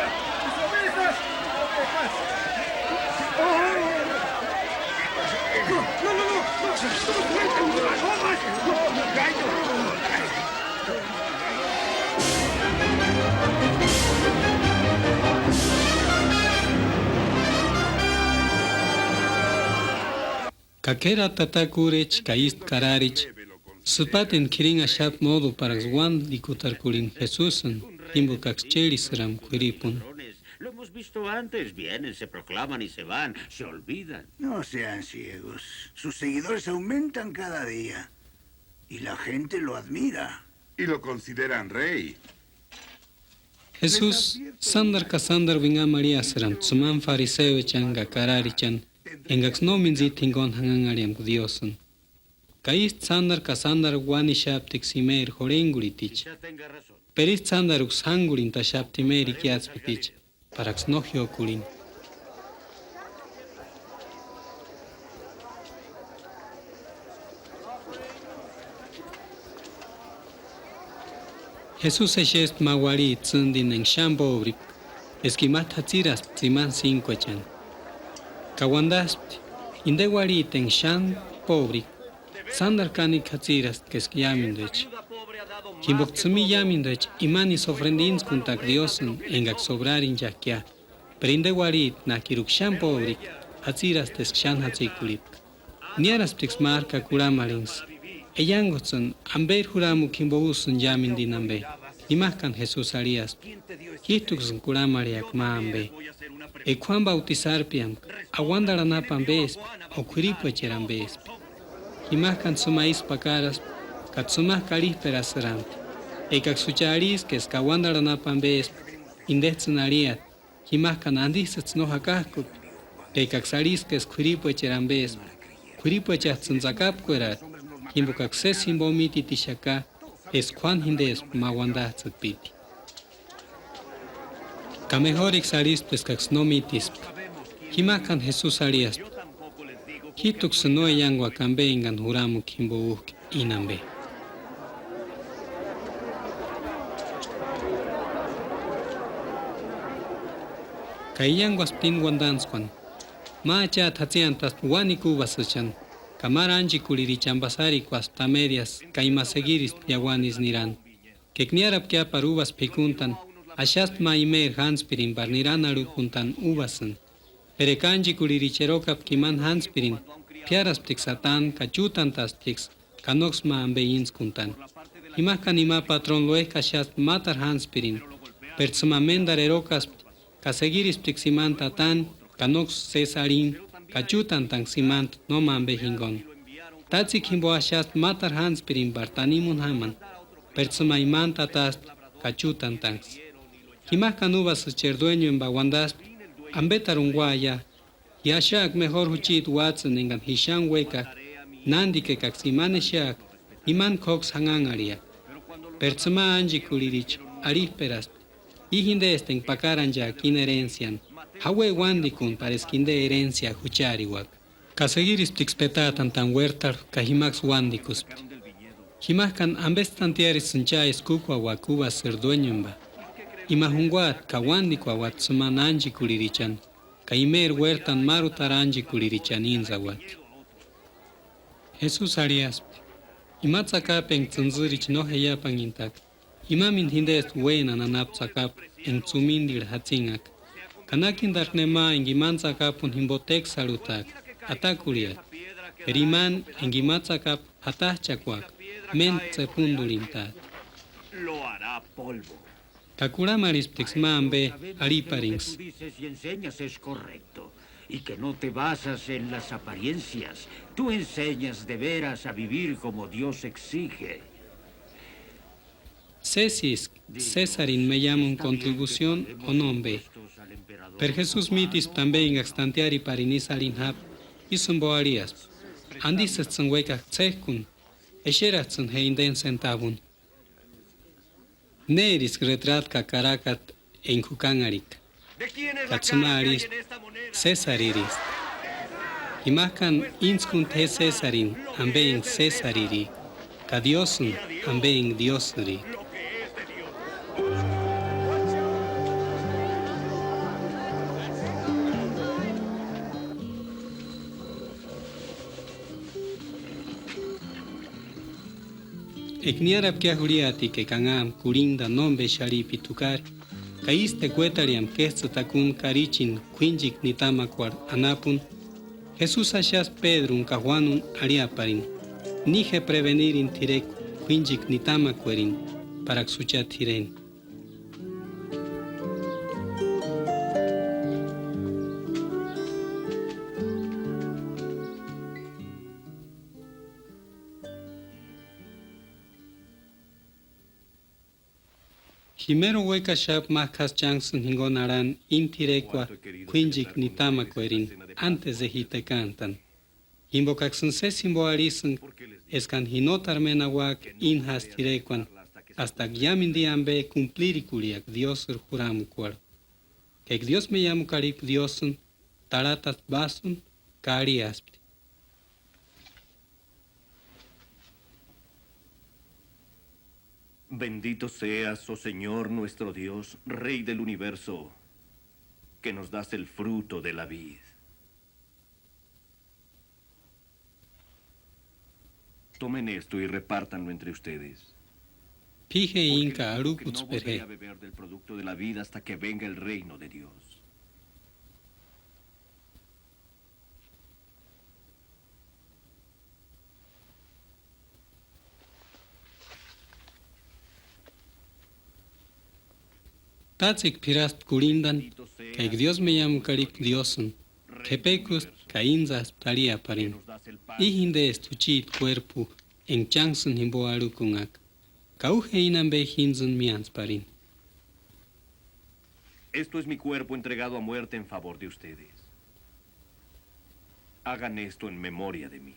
Ka k'érati tata kúrechi ka ístu kararichi, sïpatini k'irinhaxapti móduparaksï uándikutarkurhini Jesusini, jimbokaksï chérhisïrempka k'uiripuni. Lo hemos visto antes, vienen, se proclaman y se van, se olvidan. No sean ciegos. Sus seguidores aumentan cada día y la gente lo admira. Y lo consideran rey. Jesusi sándaru ka sándaru uinhamarhiasïrempti tsimani fariseuechani ka kararichani, engaksï no mintsita jinkuni janhanharhiampka Diósïni. Ka ístu sándaru ka sándaru uánixaptiksï imeri jurhengurhiticha. Pero ístu sándaruksï jángurhintaxapti imeri ikiatspiticha, paraksï no jiókorheni. Jesusi exespti ma uarhiti tsîndini enga xáni póbripka, eska ima t'atsiraspti tsimani sínkuechani. Ka uandaspti: Inde uarhiti enga xáni póbrika, sándaru kánikua jatsirasti eska iámenduecha. Jimboka tsïmini iámenduecha imanisï ofrenda íntskuntaaka Diósïni engaksï obrarinchak'ia, pero inde uarhiti nákiruka xáni póbrika, jatsirasti eska xáni jatsikurhipka. Niárasptiksï máru ka kurhamarhenksï: Eianguts'ïni, ¿Amberi juramukua jimbo úsïni iámendini ambe? Jimajkani Jesusi arhiaspti: Jíjtuksïni kurhamarheaka ma ambe. Eka Juánu bautisarpiampka, ¿Auandarhu anapu ambespki o k'uiripuecheri ambespki? Jimajkani tsïma ísku pakaraspti, ka tsïmak'u arhijperasïrempti. Ekaksï jucha arhiska eska Auandarhu anapu ambespki, indejtsïni arhiati: Jimajkani andijtsïts'ï no jakajkupi, ka ekaksï arhiska eska k'uiripuecheri ambespki, k'uiripuechajtsïni tsakapkueraati, jimbokaksï sési jimbo mítetixaka eska Juánu jindespki ma uandajtsïkpiti. Ka mejoriksï arhispti eskaksï no mítispka. Jimajkani Jesusi arhiaspti: Jíjtuksïni no eianguaka ambe engani juramukua jimbo újka íni ambe. Ka eianguaspti íni uandantskuani. Ma achati jatsiantaspti uánikua úbasïchani, ka máru ánchekurhirichani pasarikuaspti amediasï ka ima segirispti iauani isï nirani. Ka eka niárapkia pári úbasï p'ikuntani, axaspti ma imeri jántspirini pári nirani arhukuntani úbasïni. Pero eka ánchekurhiricha erokapka imani jántspirini, p'iárasptiksï atani ka chútantasptiksï ka nóksï ma ambe íntskuntani. Jimajkani ima patroni uéjkaxaspti mátaru jántspirini, pero tsïma méntaru erokaspti ka segirisptiksï imani tatani ka nóksï sési arhini ka chútantanksï imantku nóma ambe jinkuni. Tátsikua jimbo axaspti mátaru jántspirini pári tanimu úni jámani, pero tsïma imantku ataspti ka chútantanksï. Jimajkani úbasïcheri duéñueni pári uandaspti: Ambetarhu unkuaia, ji axaaka mejori jucheti uáts'ïni engani ji xáni uékaka, nántiki ekaksï imani exeaka, imani k'óksï janhanharhia. Pero tsïma ánchekurhiricha arhijperaspti: Ji jindesti enga pakaranchaaka íni erensiani, jaueia uántikuntani eska inde erensia juchariuaka. Ka segirisptiksï petatantani uértarhu ka jimaksï uántikuspti. Jimajkani, ¿Ambesti tantiarisïni cha eska úkuauaka úbasïri duéñueni pári? Ima junkuati ka uántikuauati tsïmani ánchekurhirichani, ka imeri uértani márutarhu ánchekurhirichani íntsauati. Jesusi arhiaspti: Ima tsakapu enga tsïntsïricha no jeiapanhintaka, imamintku jindesti uénani anapu tsakapu enga tsumintirhu jatsinhaka. Ka nákintarku nema enga imani tsakapuni jimbo téksarhutaaka, atakurhiati. Pero imani enga ima tsakapu jatajchakuaka, méntku tsepunturhintaati. Lo hará polvo. Ka kurhamarhisptiksï ma ambe, arhiparinksï: Tú dices y enseñas es correcto, y que no te basas en las apariencias, tú enseñas de veras a vivir como Dios exige. ¿Sésiski Césarini me iámuni kontribusioni o nómbe? Pero Jesusi mítispti ambe engaksï tantiariparini ísï arhini jápka, ísï jimbo arhiaspti: ¿Andisïjtsïni uékak'a ts'éjkuni? Exerajtsïni je indeni sentavuni. ¿Nérisï retrájtu ka karakata enga jukanharhika? Ka ts'ïma arhispti: Césariristi. Jimajkani íntskunt'u je Césarini ambe enga Césariri, ka Diósïni ambe enga Diósïri. Eka niárapkia jurhiatikua eka anhamka kurhintani nómbexarhipiti jukari, ka ísï ekuetarhiampka kéts'ïtakuni karichini k'uínchikua nitamakuarhu anapuni, Jesusi axaspti Pédruni ka Juánuni arhiaparini: Ni je prevenirini t'irekua k'uínchikua nitamakuerini, páraksï jucha t'ireni. Jimeru uékaxapka májku jásï chánksïni jinguni arhani íni t'irekua k'uínchikua nitamakuerini, antes de ji tekantani. Jimbokaksïni sési jimbo arhisïnga eskani ji nóteru méni auaka íni jásï t'irekuani, astaksï iámendu i ambe kumplirikurhiaka Diósïri juramukuarhu. Ka eka Diósï me iámukarhipka Diósïni, tarhatasti pásïni ka arhiaspti: Bendito seas, oh Señor nuestro Dios, Rey del universo, que nos das el fruto de la vid. Tomen esto y repártanlo entre ustedes. P'íjeinka arhukutspera je. Porque no volveré a beber del producto de la vid hasta que venga el reino de Dios. Tátsekua p'iraspti kurhintani, ka eka Diósï me iámukarhipka Diósïni, k'epekuspti ka íntsaspti arhiaparini. I jindesti jucheti kuérpu enga chánksïni jimbo arhukunhaka, ka u je íni ambe jíntsïni míantsparini. Esto es mi cuerpo entregado a muerte en favor de ustedes. Hagan esto en memoria de mí.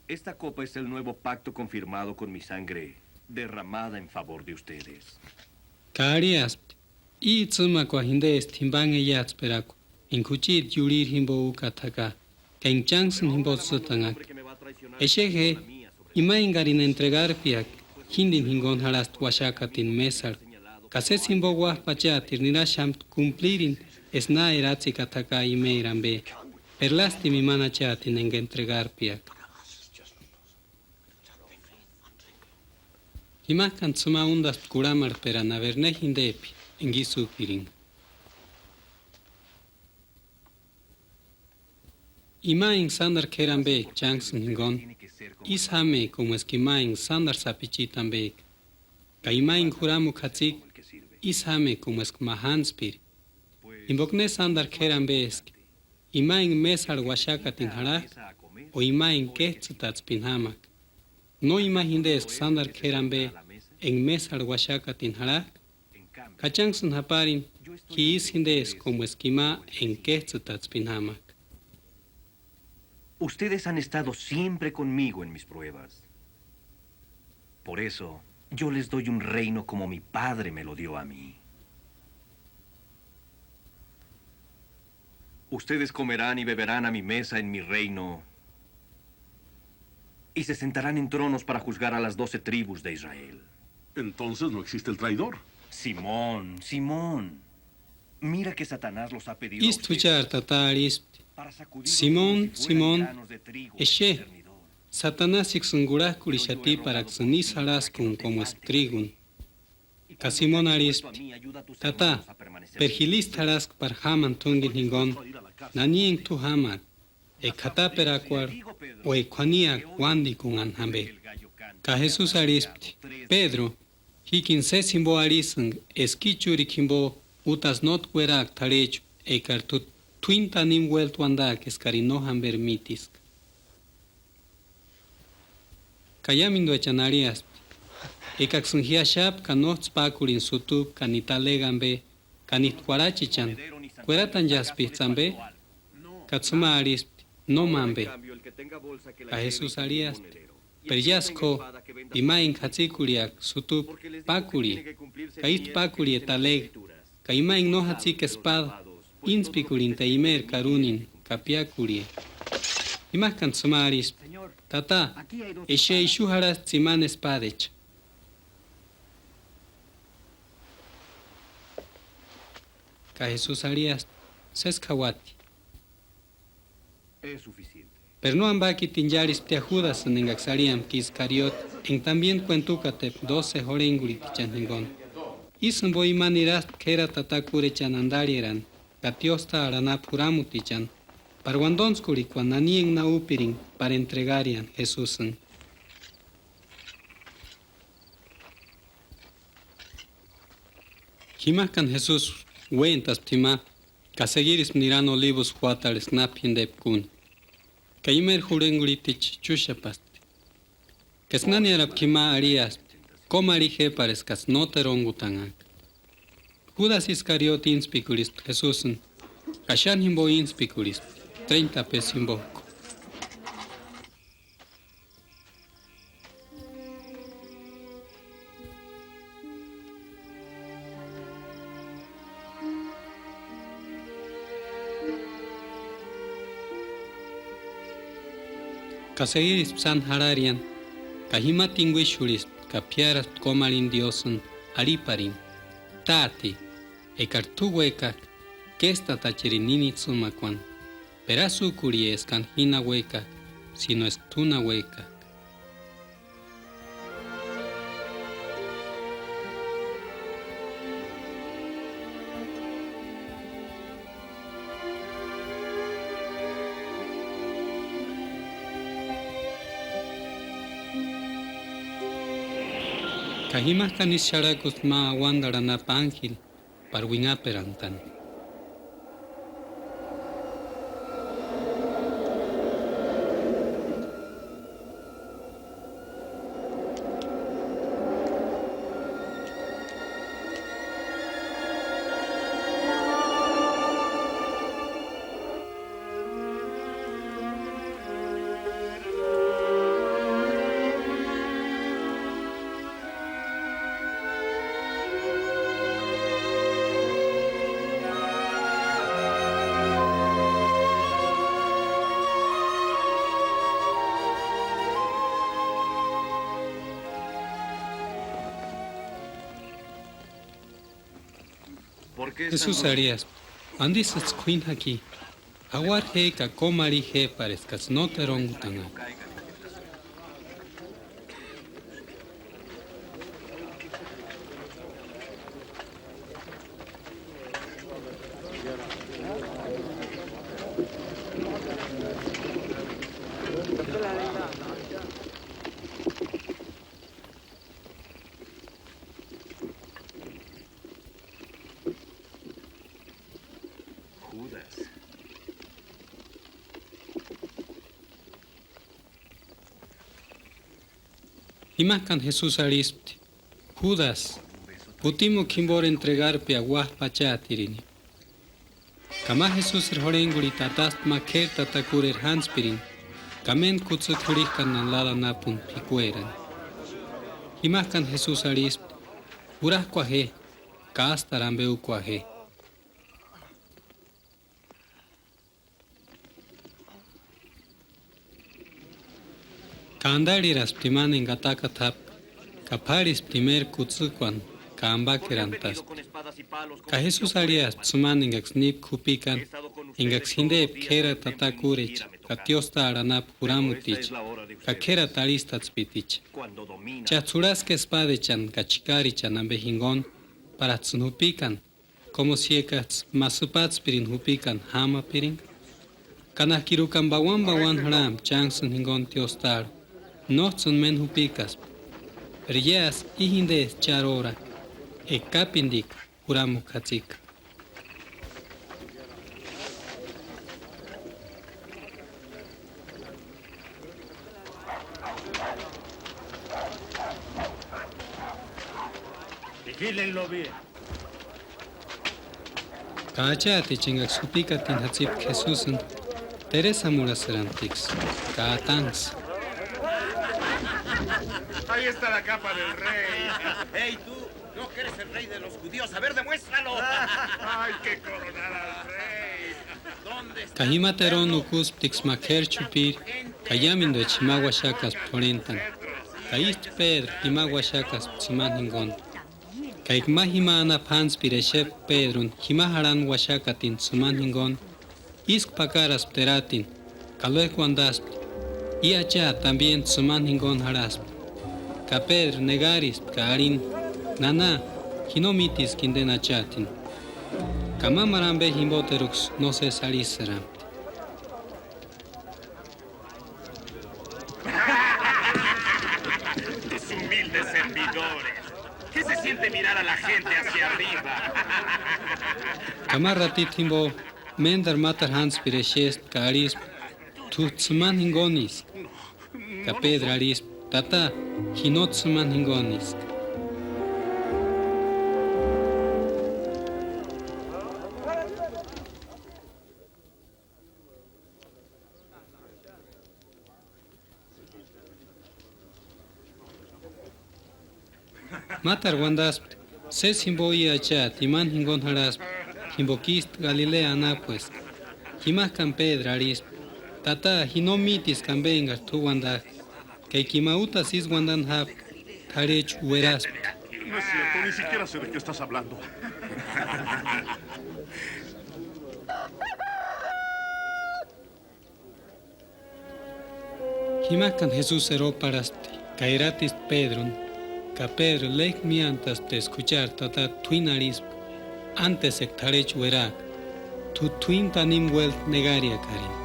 Esta copa es el nuevo pacto confirmado con mi sangre derramada en favor de ustedes. Ka arhiaspti: I tsîmakua jindesti jimbanheiatsperakua enga jucheti iurhiri jimbo úkata jaka, ka enga chánksïni jimbo tsîtanhaka. Exe je, ima engarini entregarpiaka, jíndini jinguni jarhasti uaxakatini mésarhu, ka sési jimbo uájpa Achatiri niraxampti kumplirini eska na eratsekata jaka imeri ambe, perlastima imani Achatini enga entregarpiaka. Jimajkani ts'ïma úndaspti kurhamarhperani náberi ne jindep'i enga ísï úpiringa. Ima enga sándaru k'éri ambecha chánksïni jinguni, ísï jámeka komu eska ima enga sándaru sapichiti ambeka. Ka ima enga juramuka jatsika, ísï jámeka komu eska ma jántspiri. Jimboka ne sándaru k'éri ambeski, ima enga mésarhu uaxakatini jarhajka, o ima enga kéts'ïtatspini jámaka. No ima jindesï sándaru k'éri ambe enga mésarhu uaxakatini jarhajka, ka chánksïni japarini, ji ísï jindesï komu eska ima enga kéts'ïtatspini jámaka. Ustedes han estado siempre conmigo en mis pruebas. Por eso, yo les doy un reino como mi Padre me lo dio a mí. Ustedes comerán y beberán a mi mesa en mi reino, y se sentarán en tronos para juzgar a las doce tribus de Israel. Entonces no existe el traidor. Simón, Simón, mira que Satanás los ha pedido a Ístu ustedes juchari tata arhispti: para sacudir los Simón, como si fueran Simón, granos de trigo en el cernidor. Exe, Satanasiksïni kurhajkurhixati paraksïni ísï jarhaskunga komu eska tríguni. Ka Simoni arhispti: Tata, peri ji lístu jarhaska pari jámani t'úngeni jinguni, nani enga t'u jámaka, eka k'ataperakuarhu o eka k'uaniaka uándikunhani jambe. Ka Jesusi arhispti: Pédru, jíkini sési jimbo arhisïnga eska íchurhikua jimbo útasï nótki uéraaka t'arhechu ekari t'u t'uíni tanimu uéltu uandaaka eskarini no jamberi mítiska. Ka iámenduechani arhiaspti: Ekaksïni ji axapka ka nójtsï pájkurini sutupka ka ni talegua ambe, ka níjtu kuarhachichani, ¿kueratanchaspijtsï ambe? Ka tsïma arhispti: Nóma ambe. Ka Jesusi arhiaspti: Pero iásï jo, ima enga jatsikurhiaka sutupu, pájkurhia, ka ístu pájkurhia talega, ka ima enga no jatsika espada, íntsïpikurhintia imeri karunini ka piájkurhia. Jimajkani tsïma arhispti: Tata, exe ixu jarhasti tsimani espadecha. Ka Jesusi arhiaspti: Sési jauati. Pero no ambakiti incharhisptia Júdasïni engaksï arhiampka Iskarioti, enga tambieni kuentukatepka dóse jurhengurhitichani jinguni. Ísï jimbo ima niraspti k'érati tata kúrechani andarherani ka tióstarhu anapu juramutichani, pári uandontskudikuani nani enga na úpiringa pári entregareani Jesusini. Jimajkani Jesusi uéntaspti jima, ka segirispti nirani Olibusï juátarhu eska na p'indepka úni. Ka imeri jurhengurhiticha chúxapaspti. Ka eska na niárapka jima arhiaspti: Kómu arhi je pári eskats'ï nóteru óngutanhaaka. Júdasï Iskarioti íntsïpikurhispti Jesusini, ka xáni jimbo íntsïpikurhispti, treinta pésï jimbojku. Ka segirispti sáni jarhariani, ka jima tinguixurhispti ka p'íaraspti kómarhini Diósïni, arhiparini: Táte, ekari t'u uékajka, késtatacherini níni itsïmakuani, pero ásï úkorhea eskani ji na uékajka, sino eska t'u na uékajka. Ka jimajkani isï xarhakuspti ma auandarhu anapu ánjeli, pári uinhaperantani. Jesusi arhiaspti: ¿Andisïjtsï k'uíni jaki? Jauara je ka kómu arhi je pári eskats'ï nóteru óngutanhaaka. Judas. Jimajkani Jesusi arhispti: Judasi, kutimuki jimbori entregarpea uájpa Achatirini. Ka ma Jesusiri jurhengurhiti ataspti ma k'éri tata kúreri jántspirini, ka méntku kutsï k'urhik'antani ládani anapuni p'ikuerani. Jimajkani Jesusi arhispti: Jurajkua je, ka ástarhu ambe úkua je. Ka andarheraspti imani enga atakata jápka, ka p'árhispti imeri kutsïkuani ka ambakerantaspti. Ka Jesusi arhiaspti sïmani engaksï nípka jupikani, engaksï jindepka k'érati tata kúrecha ka tióstarhu anapu juramuticha ka k'érati arhistatspiticha: Chájtsï jurhaska espadechani ka chikarichani ambe jinguni, pári ajtsïni jupikani, komo si ekats'ï ma sïpatspirini jupikani jámapiringa. Ka nájkirukani pauani pauani jarhampka chánksïni jinguni tióstarhu, nójtsïni méni jupikaspti. Pero iásï i jindesti chári óra, eka kápindika juramuka jatsika. Vigílenlo bien. Ka achaaticha engaksï jupikatini jatsipka Jesusini, teresamurhasïremptiksï ka atanksï. Ahí está la capa del rey. ¡Ey, tú! ¿No que eres el rey de los judíos? A ver, demuéstralo. Hay que coronar al rey. ¿Dónde está? Ka jima teroni ukusptiksï ma k'éri chupiri, ka iámenduecha jima uaxakaspti jurhentani. Ka ístu Pédru jima uaxakaspti tsimani jinguni. Ka enga ma jima anapu jántspiri exepka Pédruni jima jarhani uaxakatini tsimani jinguni, ísku pakaraspti eratini, ka luéjku uandaspti: I achaati ambieni tsimani jinguni jarhaspti. Ka Pédru negarispti ka arhini: Nana, ji no mítiska indeni achaatini. Ka mámaru ambe jimboteruksï nósesi arhisïrempti. Tus humildes servidores. ¿Qué se siente mirar a la gente hacia arriba? Ka ma ratiti jimbo, ménderu mátaru jántspiri exespti ka arhispti: T'u tsimani jinguniska. Ka Pédru arhispti: Tata, ji no tsimani jinguniska. Mátaru uandaspti: Sési jimbo i achaati imani jinguni jarhaspka, jimboka ístu Galilea anapueska. Jimajkani Pédru arhispti: Tata, ji no mítiska ambe engari t'u uandajka. Ka enga ima útasï ísï uandani jápka, t'arhechu ueraspti. No es cierto, ni siquiera sé de qué estás hablando. Jimajkani Jesusi eroparhaspti ka eratispti Pédruni, ka Pédru léjku míantaspti eska juchari tata t'uíni arhispka: Ántesekua t'arhechu ueraaka, t'u t'uíni tanimu uélu negariakarini.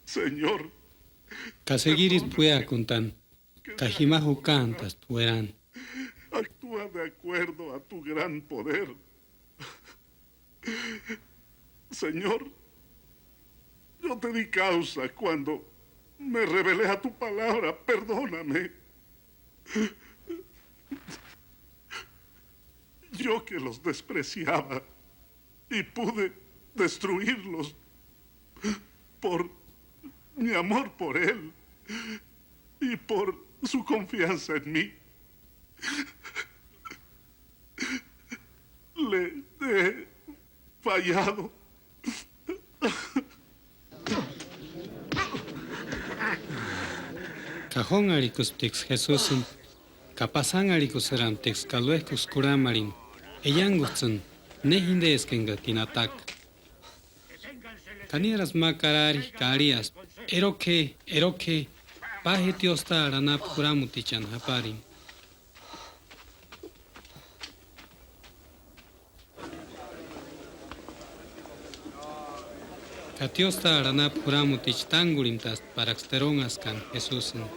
Señor, ka segirispti uéakuntani, ka jima jukantaspti uerani. Actúa de acuerdo a tu gran poder. Señor, yo te di causa cuando me rebelé a tu palabra, perdóname. Yo que los despreciaba y pude destruirlos por mi amor por él y por su confianza en mí. Le he fallado. Ka jónharhikusptiksï Jesusini, ka pasanharhikusïremptiksï ka luéjkuksï kurhamarheni: Eiangujtsïni, ¿Ne jindeska engakini ataka? Ka niáraspti ma karari ka arhiaspti: Eroka je, eroka je, pa je tióstarhu anapu juramutichani japarini. Ka tióstarhu anapu juramuticha tángurhint'aspti paraksï teronhaskani Jesusini.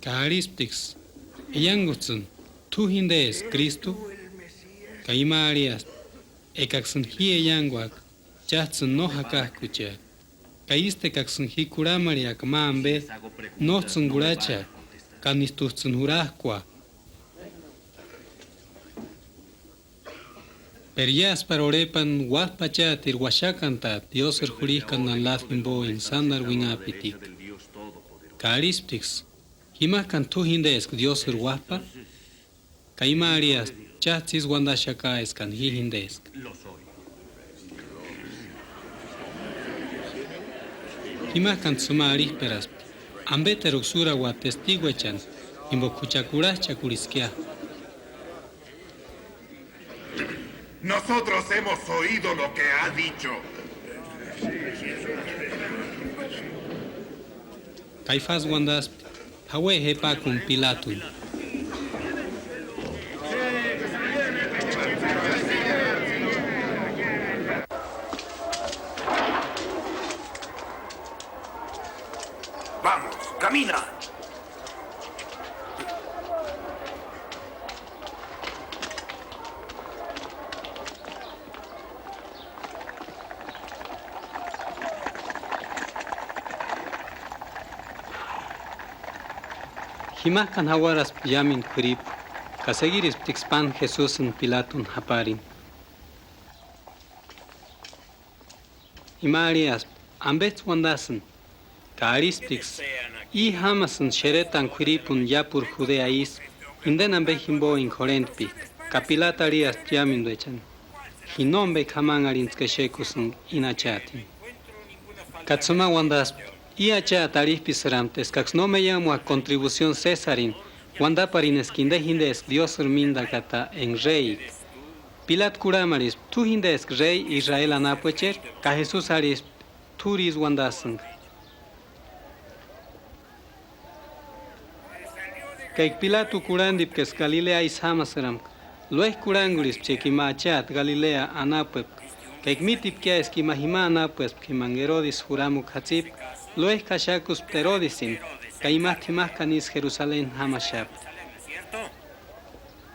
Ka arhisptiksï: Eiangujtsïni, ¿T'u jindeska Krístu? Ka ima arhiaspti: Ekaksïni ji eianguaka, chájtsïni no jakajkucheaka. Ka ístu ekaksïni ji kurhamarhiaka ma ambe, nójtsïni kurhachea, ka nístujtsïni jurajkua. Pero iásï pári urhepani Uájpa Achatiri uaxakantaati Diósïri jurhijkani nani lásï jimbo enga sándaru uinhajpitika. Ka arhisptiksï: ¿Jimajkani t'u jindeska Diósïri Uájpa? Ka ima arhiaspti: Chájtsï ísï uandaxaka eskani ji jindeska. Jimajkantsï jima arhijperaspti: Ambeteruksï úrauati testiguechani, jimboka jucha kurhajchakurhiskia. Nosotros hemos oído lo que ha dicho. Caifás uandaspti: Jaueja je pákuni Pilatuni. Vamos, camina. Jimajkani jauaraspti iámendu k'uiripu, ka sekirisptiksï páni Jesusini Pilatuni japarini. Ima arhiaspti: ¿Ambejtsï uandasïni? Ka arhisptiksï: I jámasïnti xeretani k'uiripuni iápuru Judea isï, indeni ambe jimbo enga jurhentpejka. Ka Pilatu arhiaspti iámenduechani: Ji nómbeni k'amanharhintskua exekusïnga íni achatini. Ka tsïma uandaspti: I achati arhijpisïrempti eskaksï no meiamuaka kontribusioni Sésarini, uandaparini eska inde jíndeska Diósïri míndarkata enga réika. Pilatu kurhamarhispti: ¿T'u jíndeski rei Israeli anapuecheri? Ka Jesusi arhispti: T'úri ísï uandasïnga. Ka eka Pilatu kurhandipka eska Galilea isï jámasïrempka, luéjki kurhangurhispti enga ima achati Galilea anapuepka. Ka eka mítipkia eska ima jima anapuespka jimanga Erodisi juramukua jatsipka, luéjki axakuspti Erodisini, ka ima jimajkani isï Jerusaleni jámaxapti.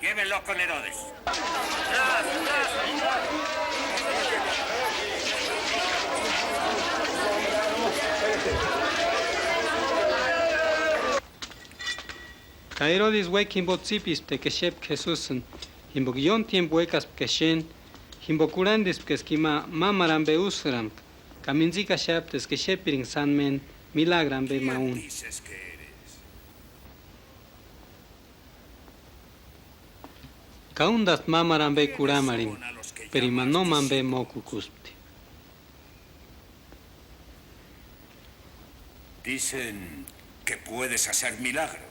Llévenlo con Herodes. Ka Erodisi uékua jimbo tsípispti eka exepka Jesusini, jimboka ióni tiémpu uékaspka exeni, jimboka kurhandispka eska ima mámaru ambe úsïrempka, ka mintsikaxapti eska exepiringa sáni méni milagru ambe ma úni. Ka úndaspti mámaru ambe kurhamarheni, pero ima nóma ambe mókukuspti. Dicen que puedes hacer milagros.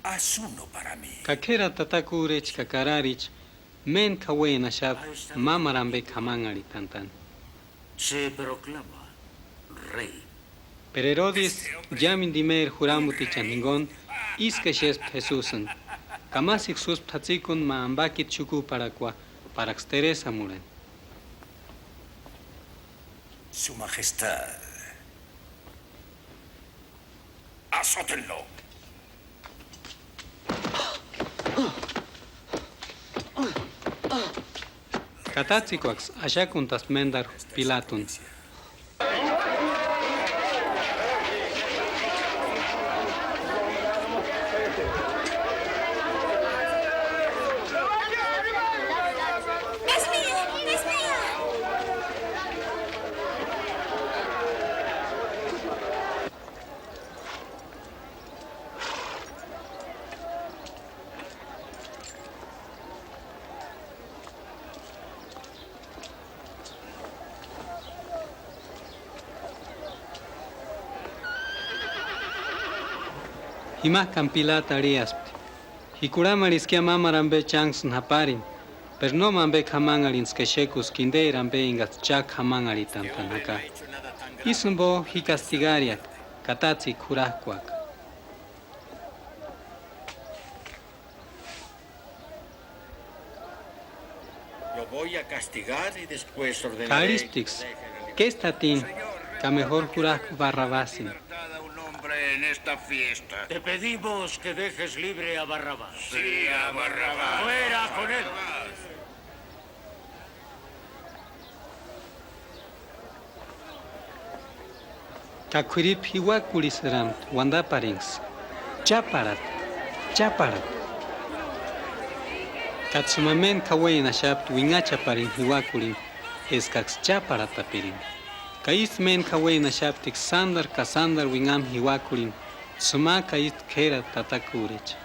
Haz uno para mí. Ka k'érati tata kúrechi ka kararichi méni k'auenaxapti mámaru ambe k'amanharhitantani. Se proclama rey. Pero Erodisi, iámendu imeri juramutichani jinguni, ísku exespti Jesusini, ka másiksï úspti jatsikuni ma ambakiti xukuparhakua, paraksï teresamurhani. Su majestad. Azótenlo. Ka tátsekuaksï axakuntaspti méndarhu Pilatuni. Jimajkani Pilatu arhiaspti: Ji kurhamarhiskia mámaru ambe chánksïni japarini, pero nóma ambe k'amanharhintskua exekuska inderi ambe engats'ï cha k'amanharhitantani jaka. Ísï jimbo ji kastigariaka, ka tátsekua jurajkuaka. Lo voy a castigar y después ordenaré. Ka arhisptiksï: Késti jatini, ka mejor jurajku Barrabasini. Libertad a un hombre en esta fiesta. Te pedimos que dejes libre a Barrabás. Sí, a Barrabás. Fuera con él. Ka k'uiripu jiuakurhisïrempti uandaparinksï: Cháparhata, cháparhata. Ka tsïma méni k'auenaxapti uinhachaparini jiuakurhini eskaksï cháparhatapiringa. Ka ísï méni k'auenaxaptiksï sándarhu ka sándarhu uinhami jiuakurhini, tsïma ka ísï k'érati tata kúrecha.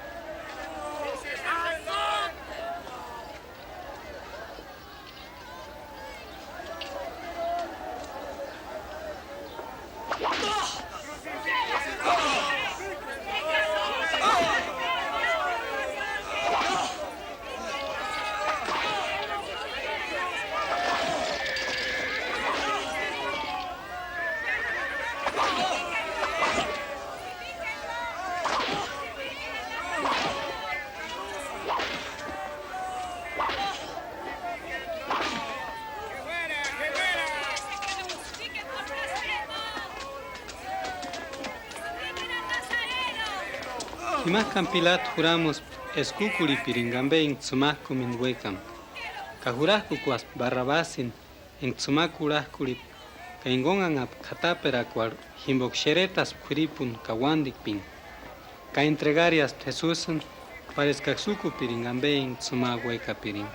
Jimak'ani Pilatu juramuspti eska úkorhepiringa ambe enga tsïmak'umini uékani, ka jurak'ukuaspti Barrabasini enga tsïmak'u urhak'urhipka, ka enga ónhanhapka k'ataperakuarhu jimboka xeretaspka k'uiripuni ka uándikpini. Ka entregariaspti Jesusini, para eskaksï úkupiringa ambe enga tsïma uékapiringa.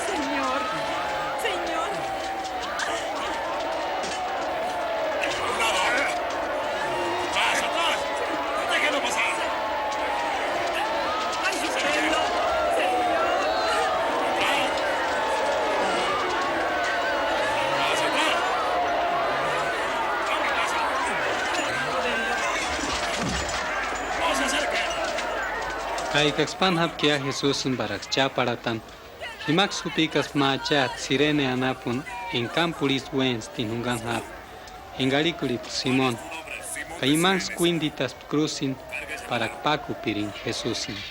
Señor, Señor. Ka engaksï páni jápkia Jesusini paraksï cháparhatani, jimaksï jupikaspti ma achejtsï Sirene anapuni enga kámpurhu isï uéntsïtini jungani jápka, enga arhikurhipka Simoni. Ka imanksï kuínditaspti krúsini, paraksï pákupiringa Jesusini.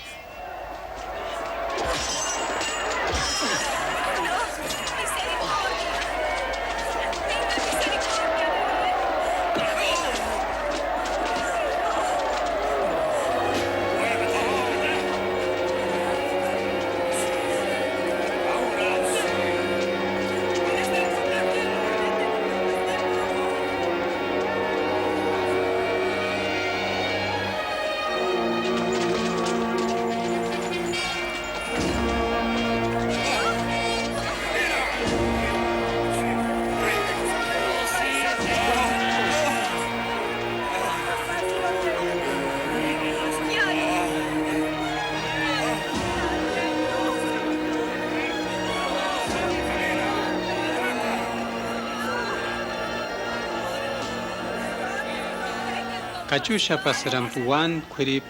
Ka chúxapasïrampti uáni k'uiripu,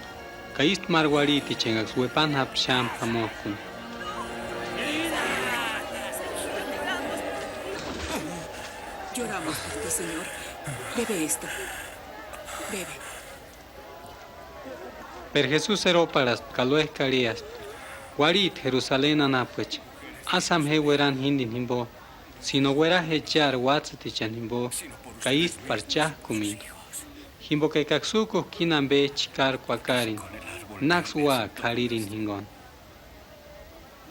ka ístu máru uarhiticha engaksï uepani jápka xámpa jamojkuni. Lloramos por ti, Señor. Bebe esto. Bebe. Pero Jesusi eroparhaspti ka uéjki arhiaspti: Uarhiti Jerusaleni anapuecha, ásï jáma je uerani jíndini jimbo, sino uera je chári uátsïtichani jimbo, ka ístu pári chájkumini. Jimboka ekaksï úkujka íni ambe chikari kuakarini, náksï úaka k'arhirini jinguni.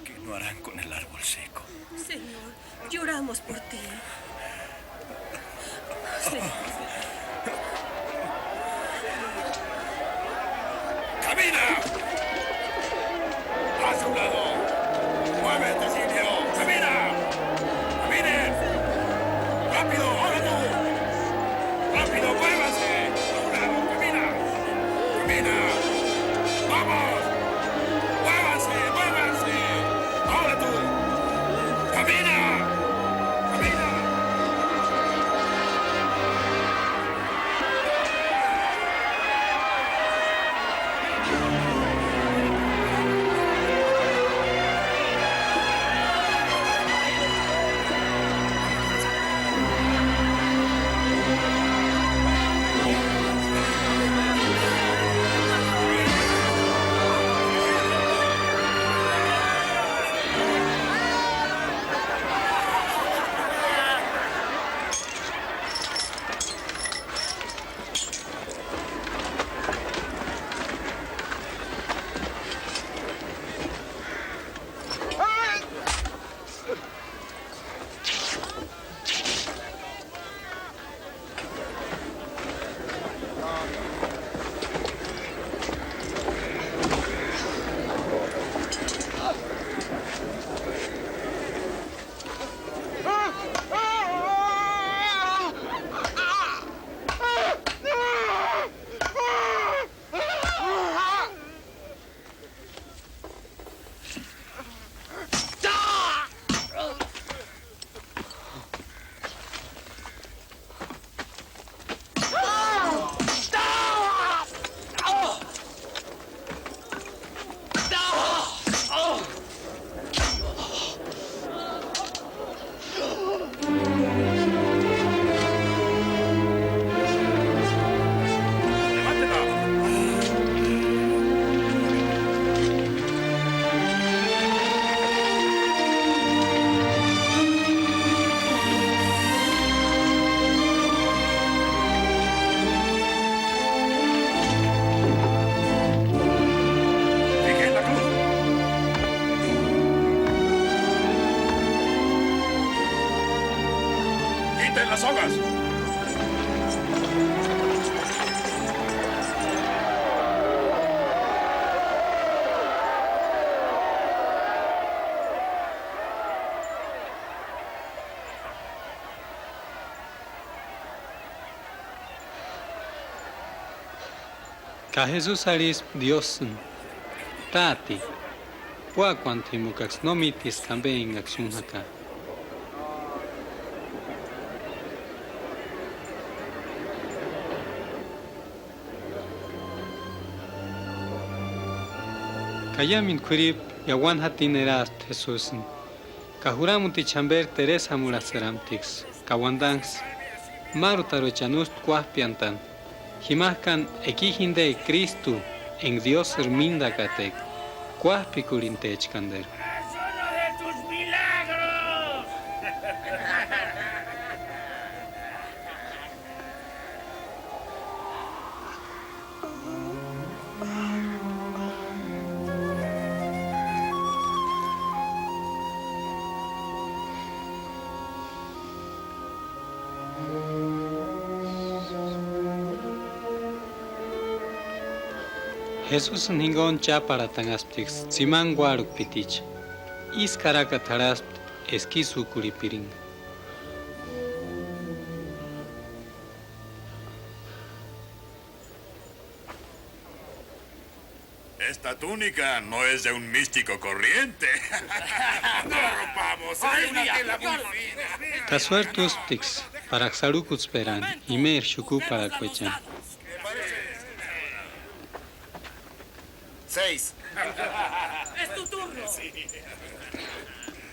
Que no harán con el árbol seco. Señor, lloramos por ti. Señor. ¡Camina! ¡Haz a un lado! ¡Muévete, Silvio! ¡Camina! ¡Caminen! ¡Rápido! ¡Ahora tú! ¡Rápido! ¡Muévanse! ¡A un lado! ¡Camina! ¡Camina! ¡Vamos! ¡Muévanse! ¡Muévanse! ¡Ahora tú! ¡Camina! ¡Camina! De las sogas. Ka Jesusi arhispti Diósïni: Táte, púakuanti jimbokaksï no míteska ambe engaksï úni jaka. Ka iámendu k'uiripu iauani jatini eraaspti Jesusini, ka juramuticha jamberi teresï jamurhasïramptiksï ka uandanksï: Márutaruechani ústi kuájpiantani, jimajkani eka i jinde Krístu enga Diósïri míndakateja, kuájpikurhintechkanderu. Jesusini jinguni cháparhatanhasptiksï tsimani kuárhukpiticha. Ísku jarakata jarhaspti eska ísï úkorhepiringa. Esta túnica no es de un místico corriente. No lo rompamos, es de una tela muy fina. Ka suértusptiksï paraksï arhukutsperaani imeri xukuparhakuechani. Seis. Es tu turno.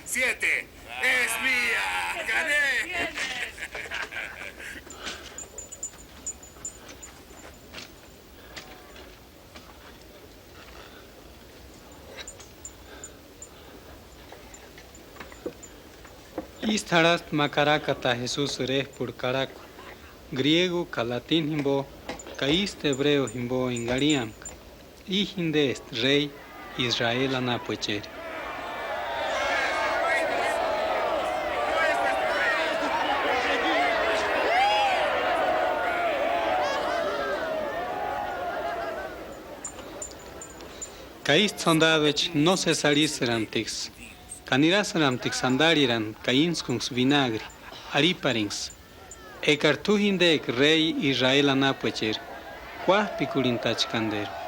Siete. Es mía. Gané. Ístu jarhaspti ma karakata Jesusïri éjpurhu karhakua, griegu ka latini jimbo, ka ístu ebreo jimbo enga arhiampka: I jindesti rei Israeli anapuecheri. Ka ístu sondaduecha nósesi arhisïramptiksï, ka nirasïramptiksï andarhirani ka íntskunksï vinagri, arhiparinksï: Ekari t'u jindeka rei Israeli anapuecheri, kuájpikurhintachkanderu.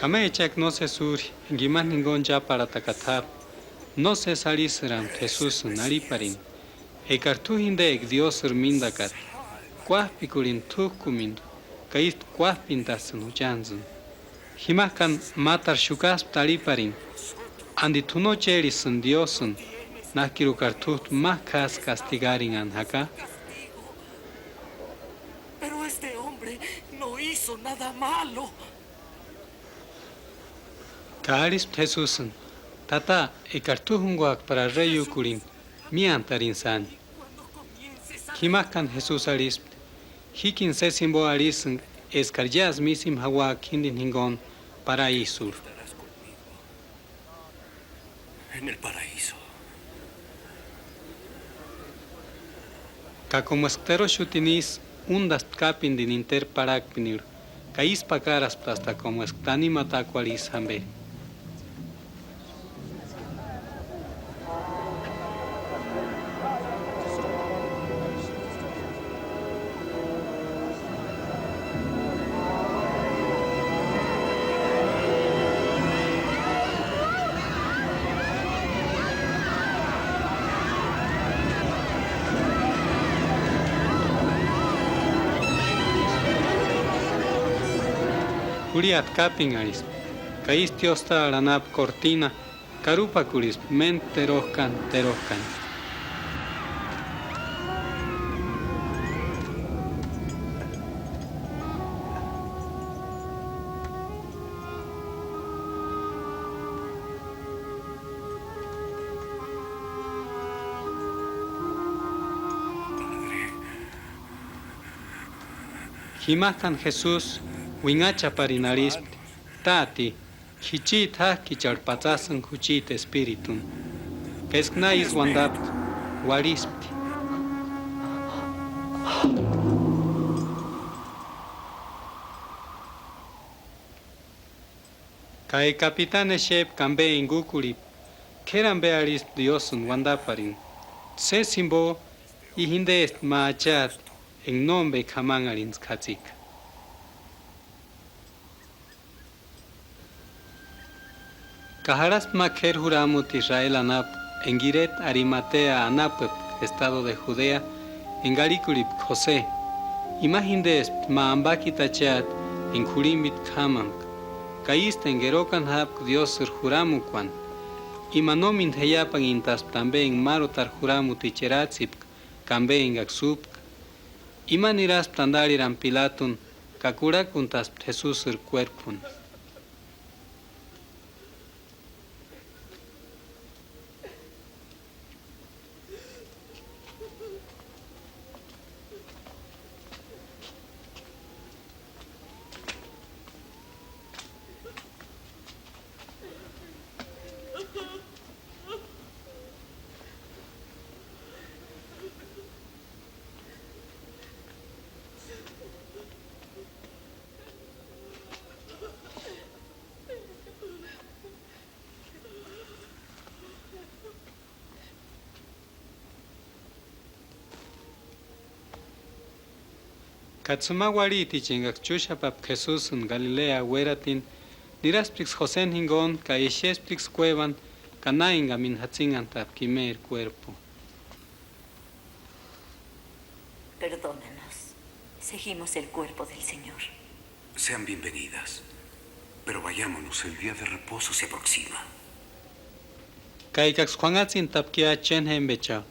Ka ma echakua nósesi úri enga imani jinguni cháparhatakata jápka, nósesi arhisïrampti Jesusini arhiparini: Ekari t'u jindeka Diósïri míndakata, kuájpikurhinta t'újkumintu ka ístu kuájpintasïni juchantsïni. Jimajkani mátaru xukaspti arhiparini: ¿Andi t'u no chérhisïnki Diósïni, nájkirukari t'újtu ma k'ásï kastigarinhani jaka? Pero este hombre no hizo nada malo. Ka arhispti Jesusini: Tata, ekari t'u junguak'a para rei úkorheni, míantarini sáni. Jimajkani Jesusi arhispti: Jíkini sési jimbo arhisïnga eskari iásï mísï jima jauaka jíndini jinguni paraísurhu. En el paraíso. Ka komu eska teroxutini isï, úndaspti kápindini interi parhakpinirhu, ka ísï pakaraspti hasta komu eska tanimu atakuarhu isï jambe. Jurhiata kápinharhispti, ka ísï tióstarhu anapu kortina karupakurhispti ménderu terojkani terojkani. Jimajkani Jesusi uinhachaparini arhispti: Táte, jichiti jájkicharhu patsasïnga jucheti espirituni. Ka eska na ísï uandapka, uarhispti. Ka eka kapitani exepka ambe enga úkorhepka, k'éri ambe arhispti Diósïni uandaparini. Sési jimbo i jindesti ma Achati enga nómbekua jamanharhintskua jatsika. Ka jarhaspti ma k'éri juramuti Israeli anapu, enga ireta Arimatea anapuepka estado de Judea, enga arhikurhipka Jose. Ima jindespti ma ambakiti acheti enga jurhimbitku jámamka, ka ísï enga erokani jápka Diósïri juramukuani. Ima nómeni jeiapanhintaspti ambe enga márutarhu juramuticha erats'ïpka ka ambe engaksï úpka. Ima niraspti andarhirani Pilatuni ka kurhakuntaspti Jesusiri kuérpuni. Ka tsïma uarhiticha engaksï chúxapapka Jesusini Galilea uératini, nirasptiksï Joseni jinguni ka exesptiksï kuévani ka na engamini jatsinhantapka imeri kuérpu. Perdónanos. Seguimos el cuerpo del Señor. Sean bienvenidas, pero vayámonos, el día de reposo se aproxima. Ka ekaksï k'uanhatsintapkia chénjempechani,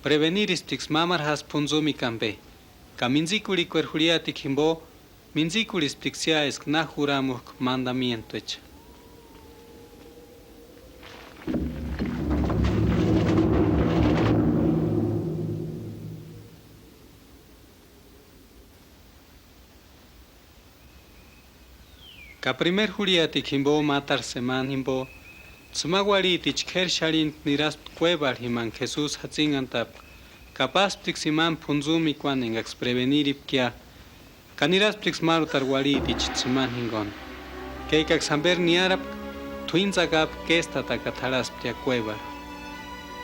prevenirisptiksï mámaru jásï p'untsumikua ambe, ka mintsikurhikueri jurhiatikua jimbo mintsikurhisptiksïa eska na juramuk'a mandamientuecha. Ka primeru jurhiatikua jimbo, mátaru semana jimbo, tsïma uarhiticha k'éri xarhinta niraspti kuévarhu jimani Jesusi jatsinhantapka, ka pásptiksï imani p'untsumikuani engaksï preveniripkia, ka nirasptiksï márutaru uarhiticha tsïmani jinguni. Ka ekaksï jamberi niárapka, t'uíni tsakapu késtataka t'arhasptia kuévarhu.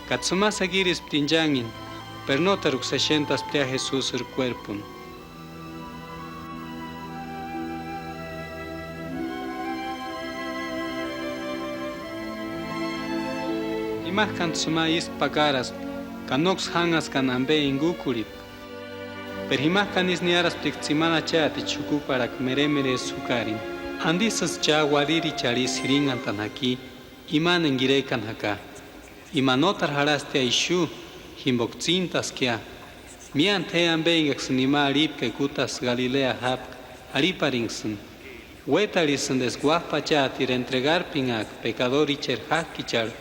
Ka tsïma sekirispti inchanhini, pero nóteruksï exentasptia Jesusiri kuérpuni. Imajkani tsïma ísku pakaraspti, ka nóksï jánhaskani ambe enga úkorhepka. Pero jimajkani isï niárasptiksï tsimani achaticha xukuparhakua meremeresï jukarini. ¿Antisïsï cha uarhiricharhu isï jirinhantani jaki, imani enga irekani jaka? Ima nóteru jarhastia ixu, jimboka tsíntaskia. Míanti je ambe engaksïni ima arhipka eka útasï Galilea jápka, arhiparinksïni: Uétarhisïndi eska Uájpa Achatiri entregarpinhaaka pekadoricheri jájkicharhu,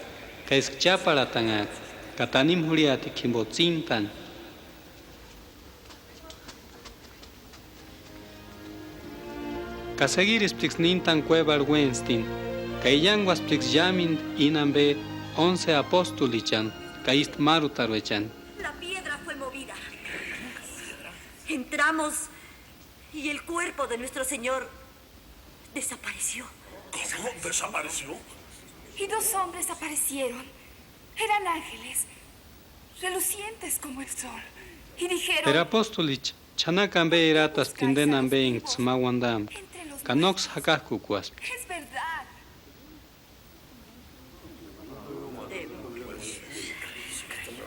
ka eska cháparhatanhaaka, ka tanimu jurhiatikua jimbo tsíntani. Ka sekirisptiksï níntani kuévarhu uéntstini, ka iánguasptiksï iámendu íni ambe ónse apostulichani ka ístu márutaruechani. La piedra fue movida. Entramos y el cuerpo de nuestro Señor desapareció. ¿Cómo desapareció? Y dos hombres aparecieron. Eran ángeles, relucientes como el sol. Y dijeron: Pero apostulicha ch'anakua ambe erataspti inteni ambe enga tsïma uandampka, ka nóksï jakajkukuaspti. Es verdad.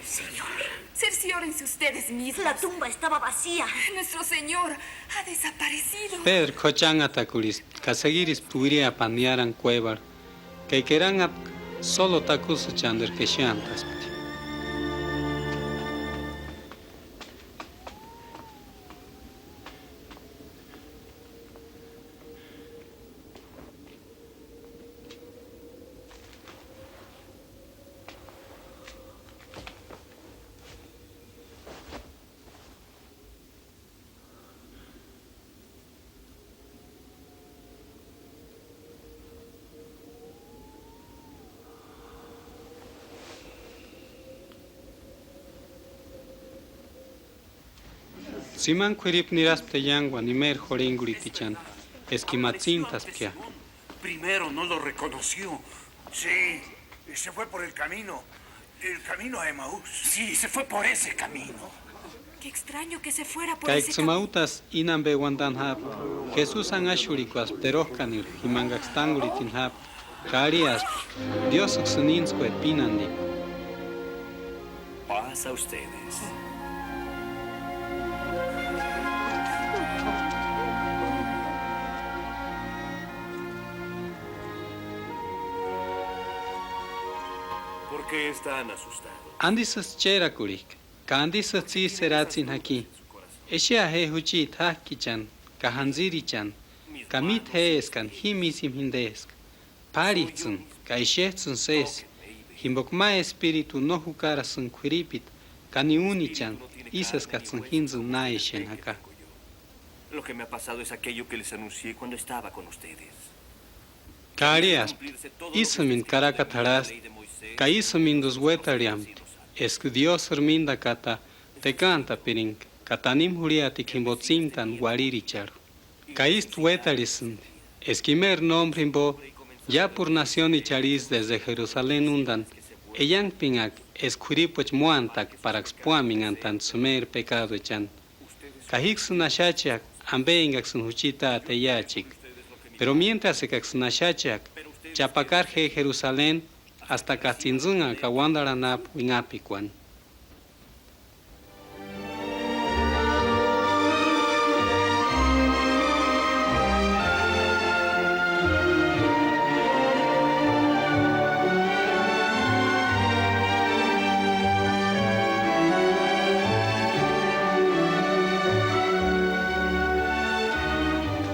Señor, ser Llórense ustedes mismos. La tumba estaba vacía. Nuestro Señor ha desaparecido. Pedru k'óru chánhatakurhispti ka segirispti uiriapani niárani kuévarhu, ka enka eranhapka, sólo takusïchanterku exeantaspti. Tsimani k'uiripu niraspti eiankuani imeri jurhinkurhitichani eska ima tsíntaspkia. Primero no lo reconoció. Sí, se fue por el camino. El camino a Emaús. Sí, se fue por ese camino. Qué extraño que se fuera por ese camino. Ka itsï ma útasï íni ampe uantani jápka, Jesusi anhaxurhikuaspti erok'anirhu jimankaksï tánkurhitini jápka, ka arhiaspti: Diósïksïni íntskueti pínantikua. Paz a ustedes. ¿Por qué están asustados? ¿Antisïsï chérakurhik'i? Ka antisïsï ísï eratsini jaki? Exea je juchiti ják'ichani ka jantsirichani, ka míte je eskani ji mísïni jinteska. P'árhits'ïni ka exets'ïni sési, jimpoka ma espiritu no jukarasïnka k'uiripiti ka ni únichani, ísï eskats'ïni jíntsïni na exeni jaka. Lo que me ha pasado es aquello que les anuncié cuando estaba con ustedes. Ka arhiaspti: Ísïmintu karakata jarhasti, ka ísïmintusï uétarhiampti, eska Diósïri míntakata tekantapirinka ka tanimu jurhiatikua jimpo tsíntani uarhiricharhu. Ka ístu uétarhisïnti, eska imeri nómpru jimpo iápuru nasionicharhu isï desde Jerusaleni úntani, eiankpinhaka eska k'uiripuecha móantaka paraksï púaminhantantsï jimeri pekaduechani. Ka jíksïni axacheaka ampe enkaksïni jucheti Táte eiachika. Pero miéntrasï ekaksïni axacheaka, cha pakara je Jerusaleni, astakats'ï intsïnhaaka auantarhu anapu uinhapikuani.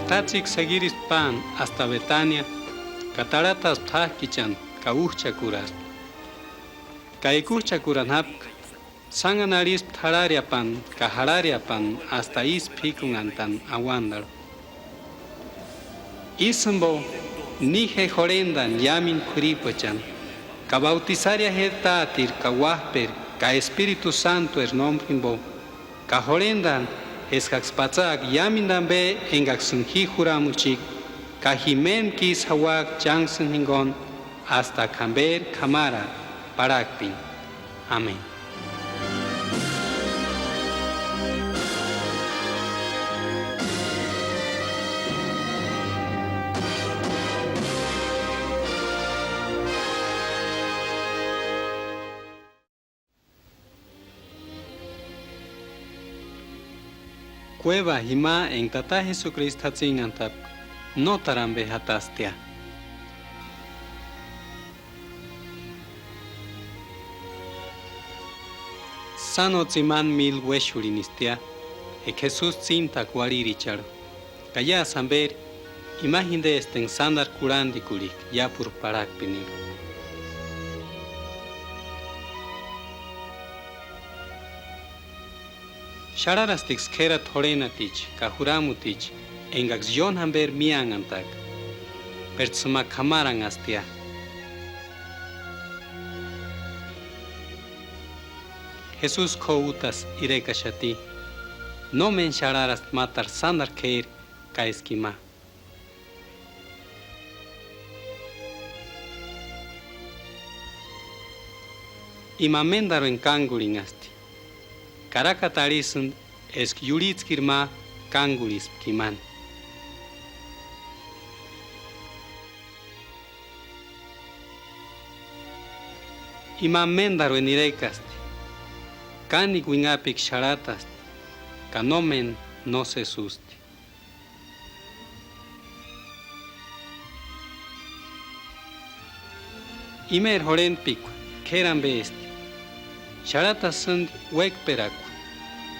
Tátsika sekirispti páni asta Betania, ka tarhataspti ják'ichani ka újchakuraspti. Ka eka újchakurani jápka, sánhani arhispti jarhariapani ka jarhariapani asta ísï p'íkunhantani auantarhu: Ísï jimpo, ni je jorhentani iámentu k'uiripuechani, ka bautisaria je Táteri ka Uáp'eri ka Espiritu Sántueri nómpku jimpo, ka jorhentani eskaksï patsaaka iámentu ampe enkaksïni ji juramuchika, ka ji méntku ísï jauaka chánksïni jinkuni, asta k'amperi k'amaraa parhakpeni. Ameni. Kuéva jima enka Tata Jesukristu jatsinhantapka, nótaru ampe jatastia. Sáno tsimani míli uéxurhinistia eka Jesusi tsíntakua uarhiricharhu, ka iásï jamperi, ima jintesti enka sántaru kurhantikurhik'a iápuru parhakpenirhu. Xarharastiksï k'érati jorhenaticha ka juramuticha enkaksï ióni jamperi míanhantaka, péru ts'ïma k'amaranhastia. Jesusi k'o útasï irekaxati, nómeni xarharasti mátaru sántaru k'éri ka eska ima. Ima méntarueni kánkurhinhasti, karakata arhisïnti eska iurhitskiri ma kánkurhispka imani. Ima méntarueni irekasti, kánikua uinhapikua xarhatasti, ka nómeni nósesi ústi. Imeri jurhentpikua k'éri ampesti, xarhatasïnti uékperakua,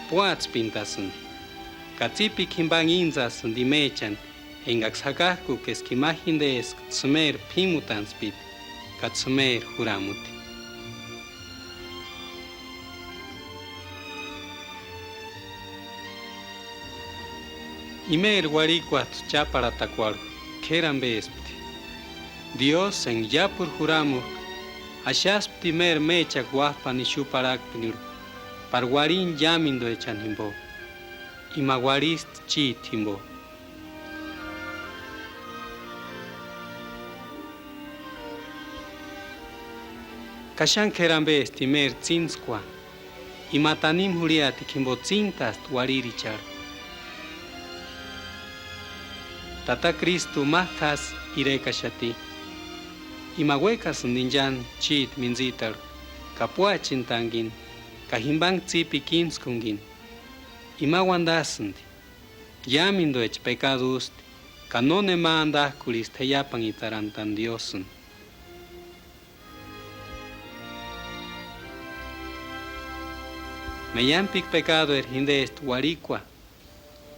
púatspintasïnti, ka tsípikua jimpanhe íntsasïnti imechani enkaksï jakak'uka eska ima jinteska tsïmeri p'ímutantspiti ka tsïmeri juramuti. Imeri uarhikuat'u cháparhatakuarhu k'éri ampespti. Diósï enka iápuru juramuk'a, axaspti imeri méchakua Uáp'ani ixu parhakpinirhu, pári uarhini iámentuechani jimpo. Ima uarhisti chíti jimpo. Ka xáni k'éri ampesti imeri tsíntskua, ima tanimu jurhiatekua jimpo tsíntasti uarhiricharhu. Tata Krístu mák'u jásï irekaxati, ima uékasïnti inchani chíti mintsitarhu, ka púachintankini, ka jimpanhe tsípikua íntskunkini. Ima uantasïnti: Iámentuecha pekadu ústi, ka nónema antak'urhisti teiapanhitarantani Diósïni. Meiampikua pekadueri jintesti uarhikua,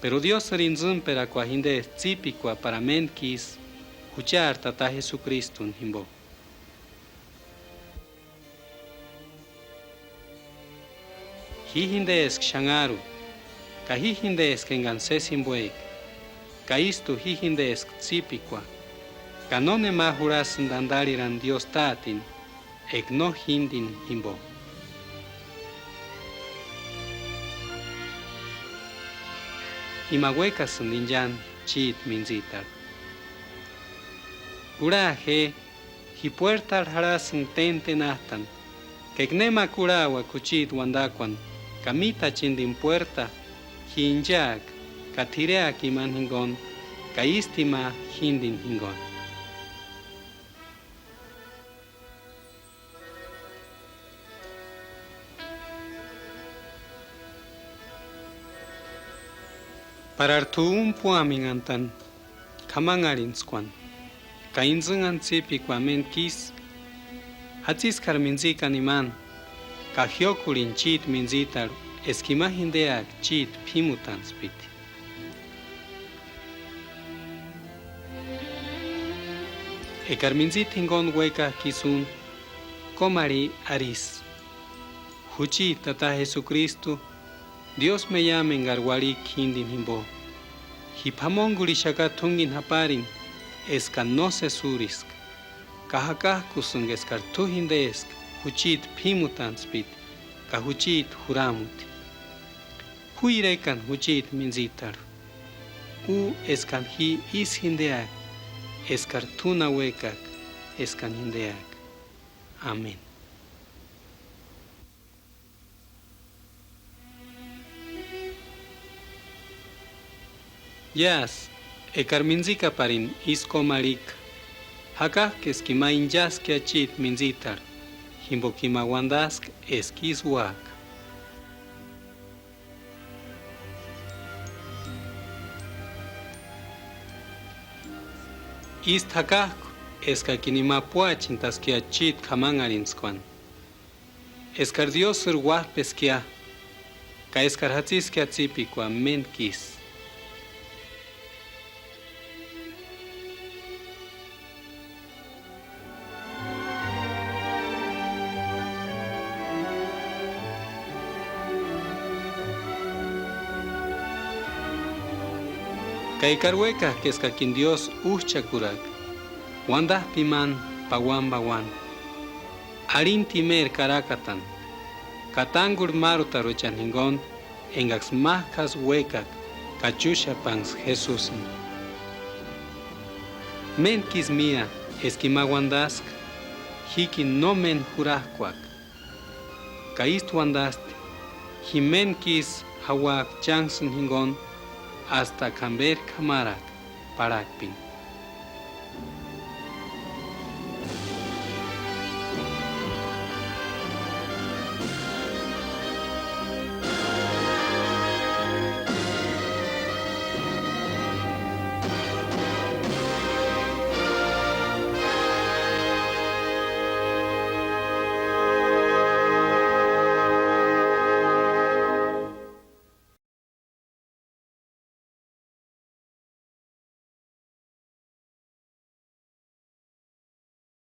peru Diósïri intsïmperakua jintesti tsípikua pári méntku isï, juchari Tata Jesukristuni jimpo. Ji jinteska xanharu, ka ji jinteska enkani sési jimpueka, ka ístu ji jinteska tsípikua, ka nónema jurhasïnti antarhirani Diósï Táteni, eka no jínteni jimpo. Ima uékasïnti inchani chíti mintsitarhu. Kurha je, ji puértarhu jarhasïnka téntenat'ani, ka eka nema kurhauaka juchiti uantakuani, ka mítachintini puérta, ji inchaaka ka t'ireaka imani jinkuni, ka ístu ima jínteni jinkuni. Párari t'u úni púamenhantani k'amanharhintskuani, ka intsïnhani tsípikua méntku isï, jatsiskari mintsikani imani, ka jiókorheni chíti mintsitarhu eska ima jinteaka chíti p'ímutantspiti. Ekari mintsita jinkuni uékak'a isï úni, kómarhi arisï: Juchiti Tata Jesukristu, Diósï meiamu enkari uarhik'a jínteni jimpo, ji p'amonkurhixaka t'únkeni japarini eskani nósesi úriska, ka jakak'usïnka eskari t'u jinteska juchiti p'ímutantspiti ka juchiti juramuti. Ju irekani juchiti mintsitarhu, u eskani ji ísï jinteaka, eskari t'úni auekaka eskani jinteaka. Ameni. Iásï, ekari mintsikaparini ísï kómarhika, jakak'u eska ima inchaskia chíti mintsitarhu, jimpoka ima uantaska eska ísï úaka. Ístu jakak'u eskakini ima púachintaskia chíti k'amanharhintskuani, eskari Diósïri uáp'eskia, ka eskari jatsiskia tsípikua méntku isï. Ka ekari uékak'a eskakini Diósï újchakuraka, uantap'imani pauani pauani. Arhinta imeri karakatani, ka tángurhi márutarhuechani jinkuni enkaksï mák'u jásï uékaka ka chúxapanksï Jesusini. Méntku isï mía eska ima uantaska, jíkini nómeni jurak'uaka. Ka ístu uantasti, ji méntku isï jauak'a chánksïni jinkuni, ásta k'amperi k'amaraka parhakpeni.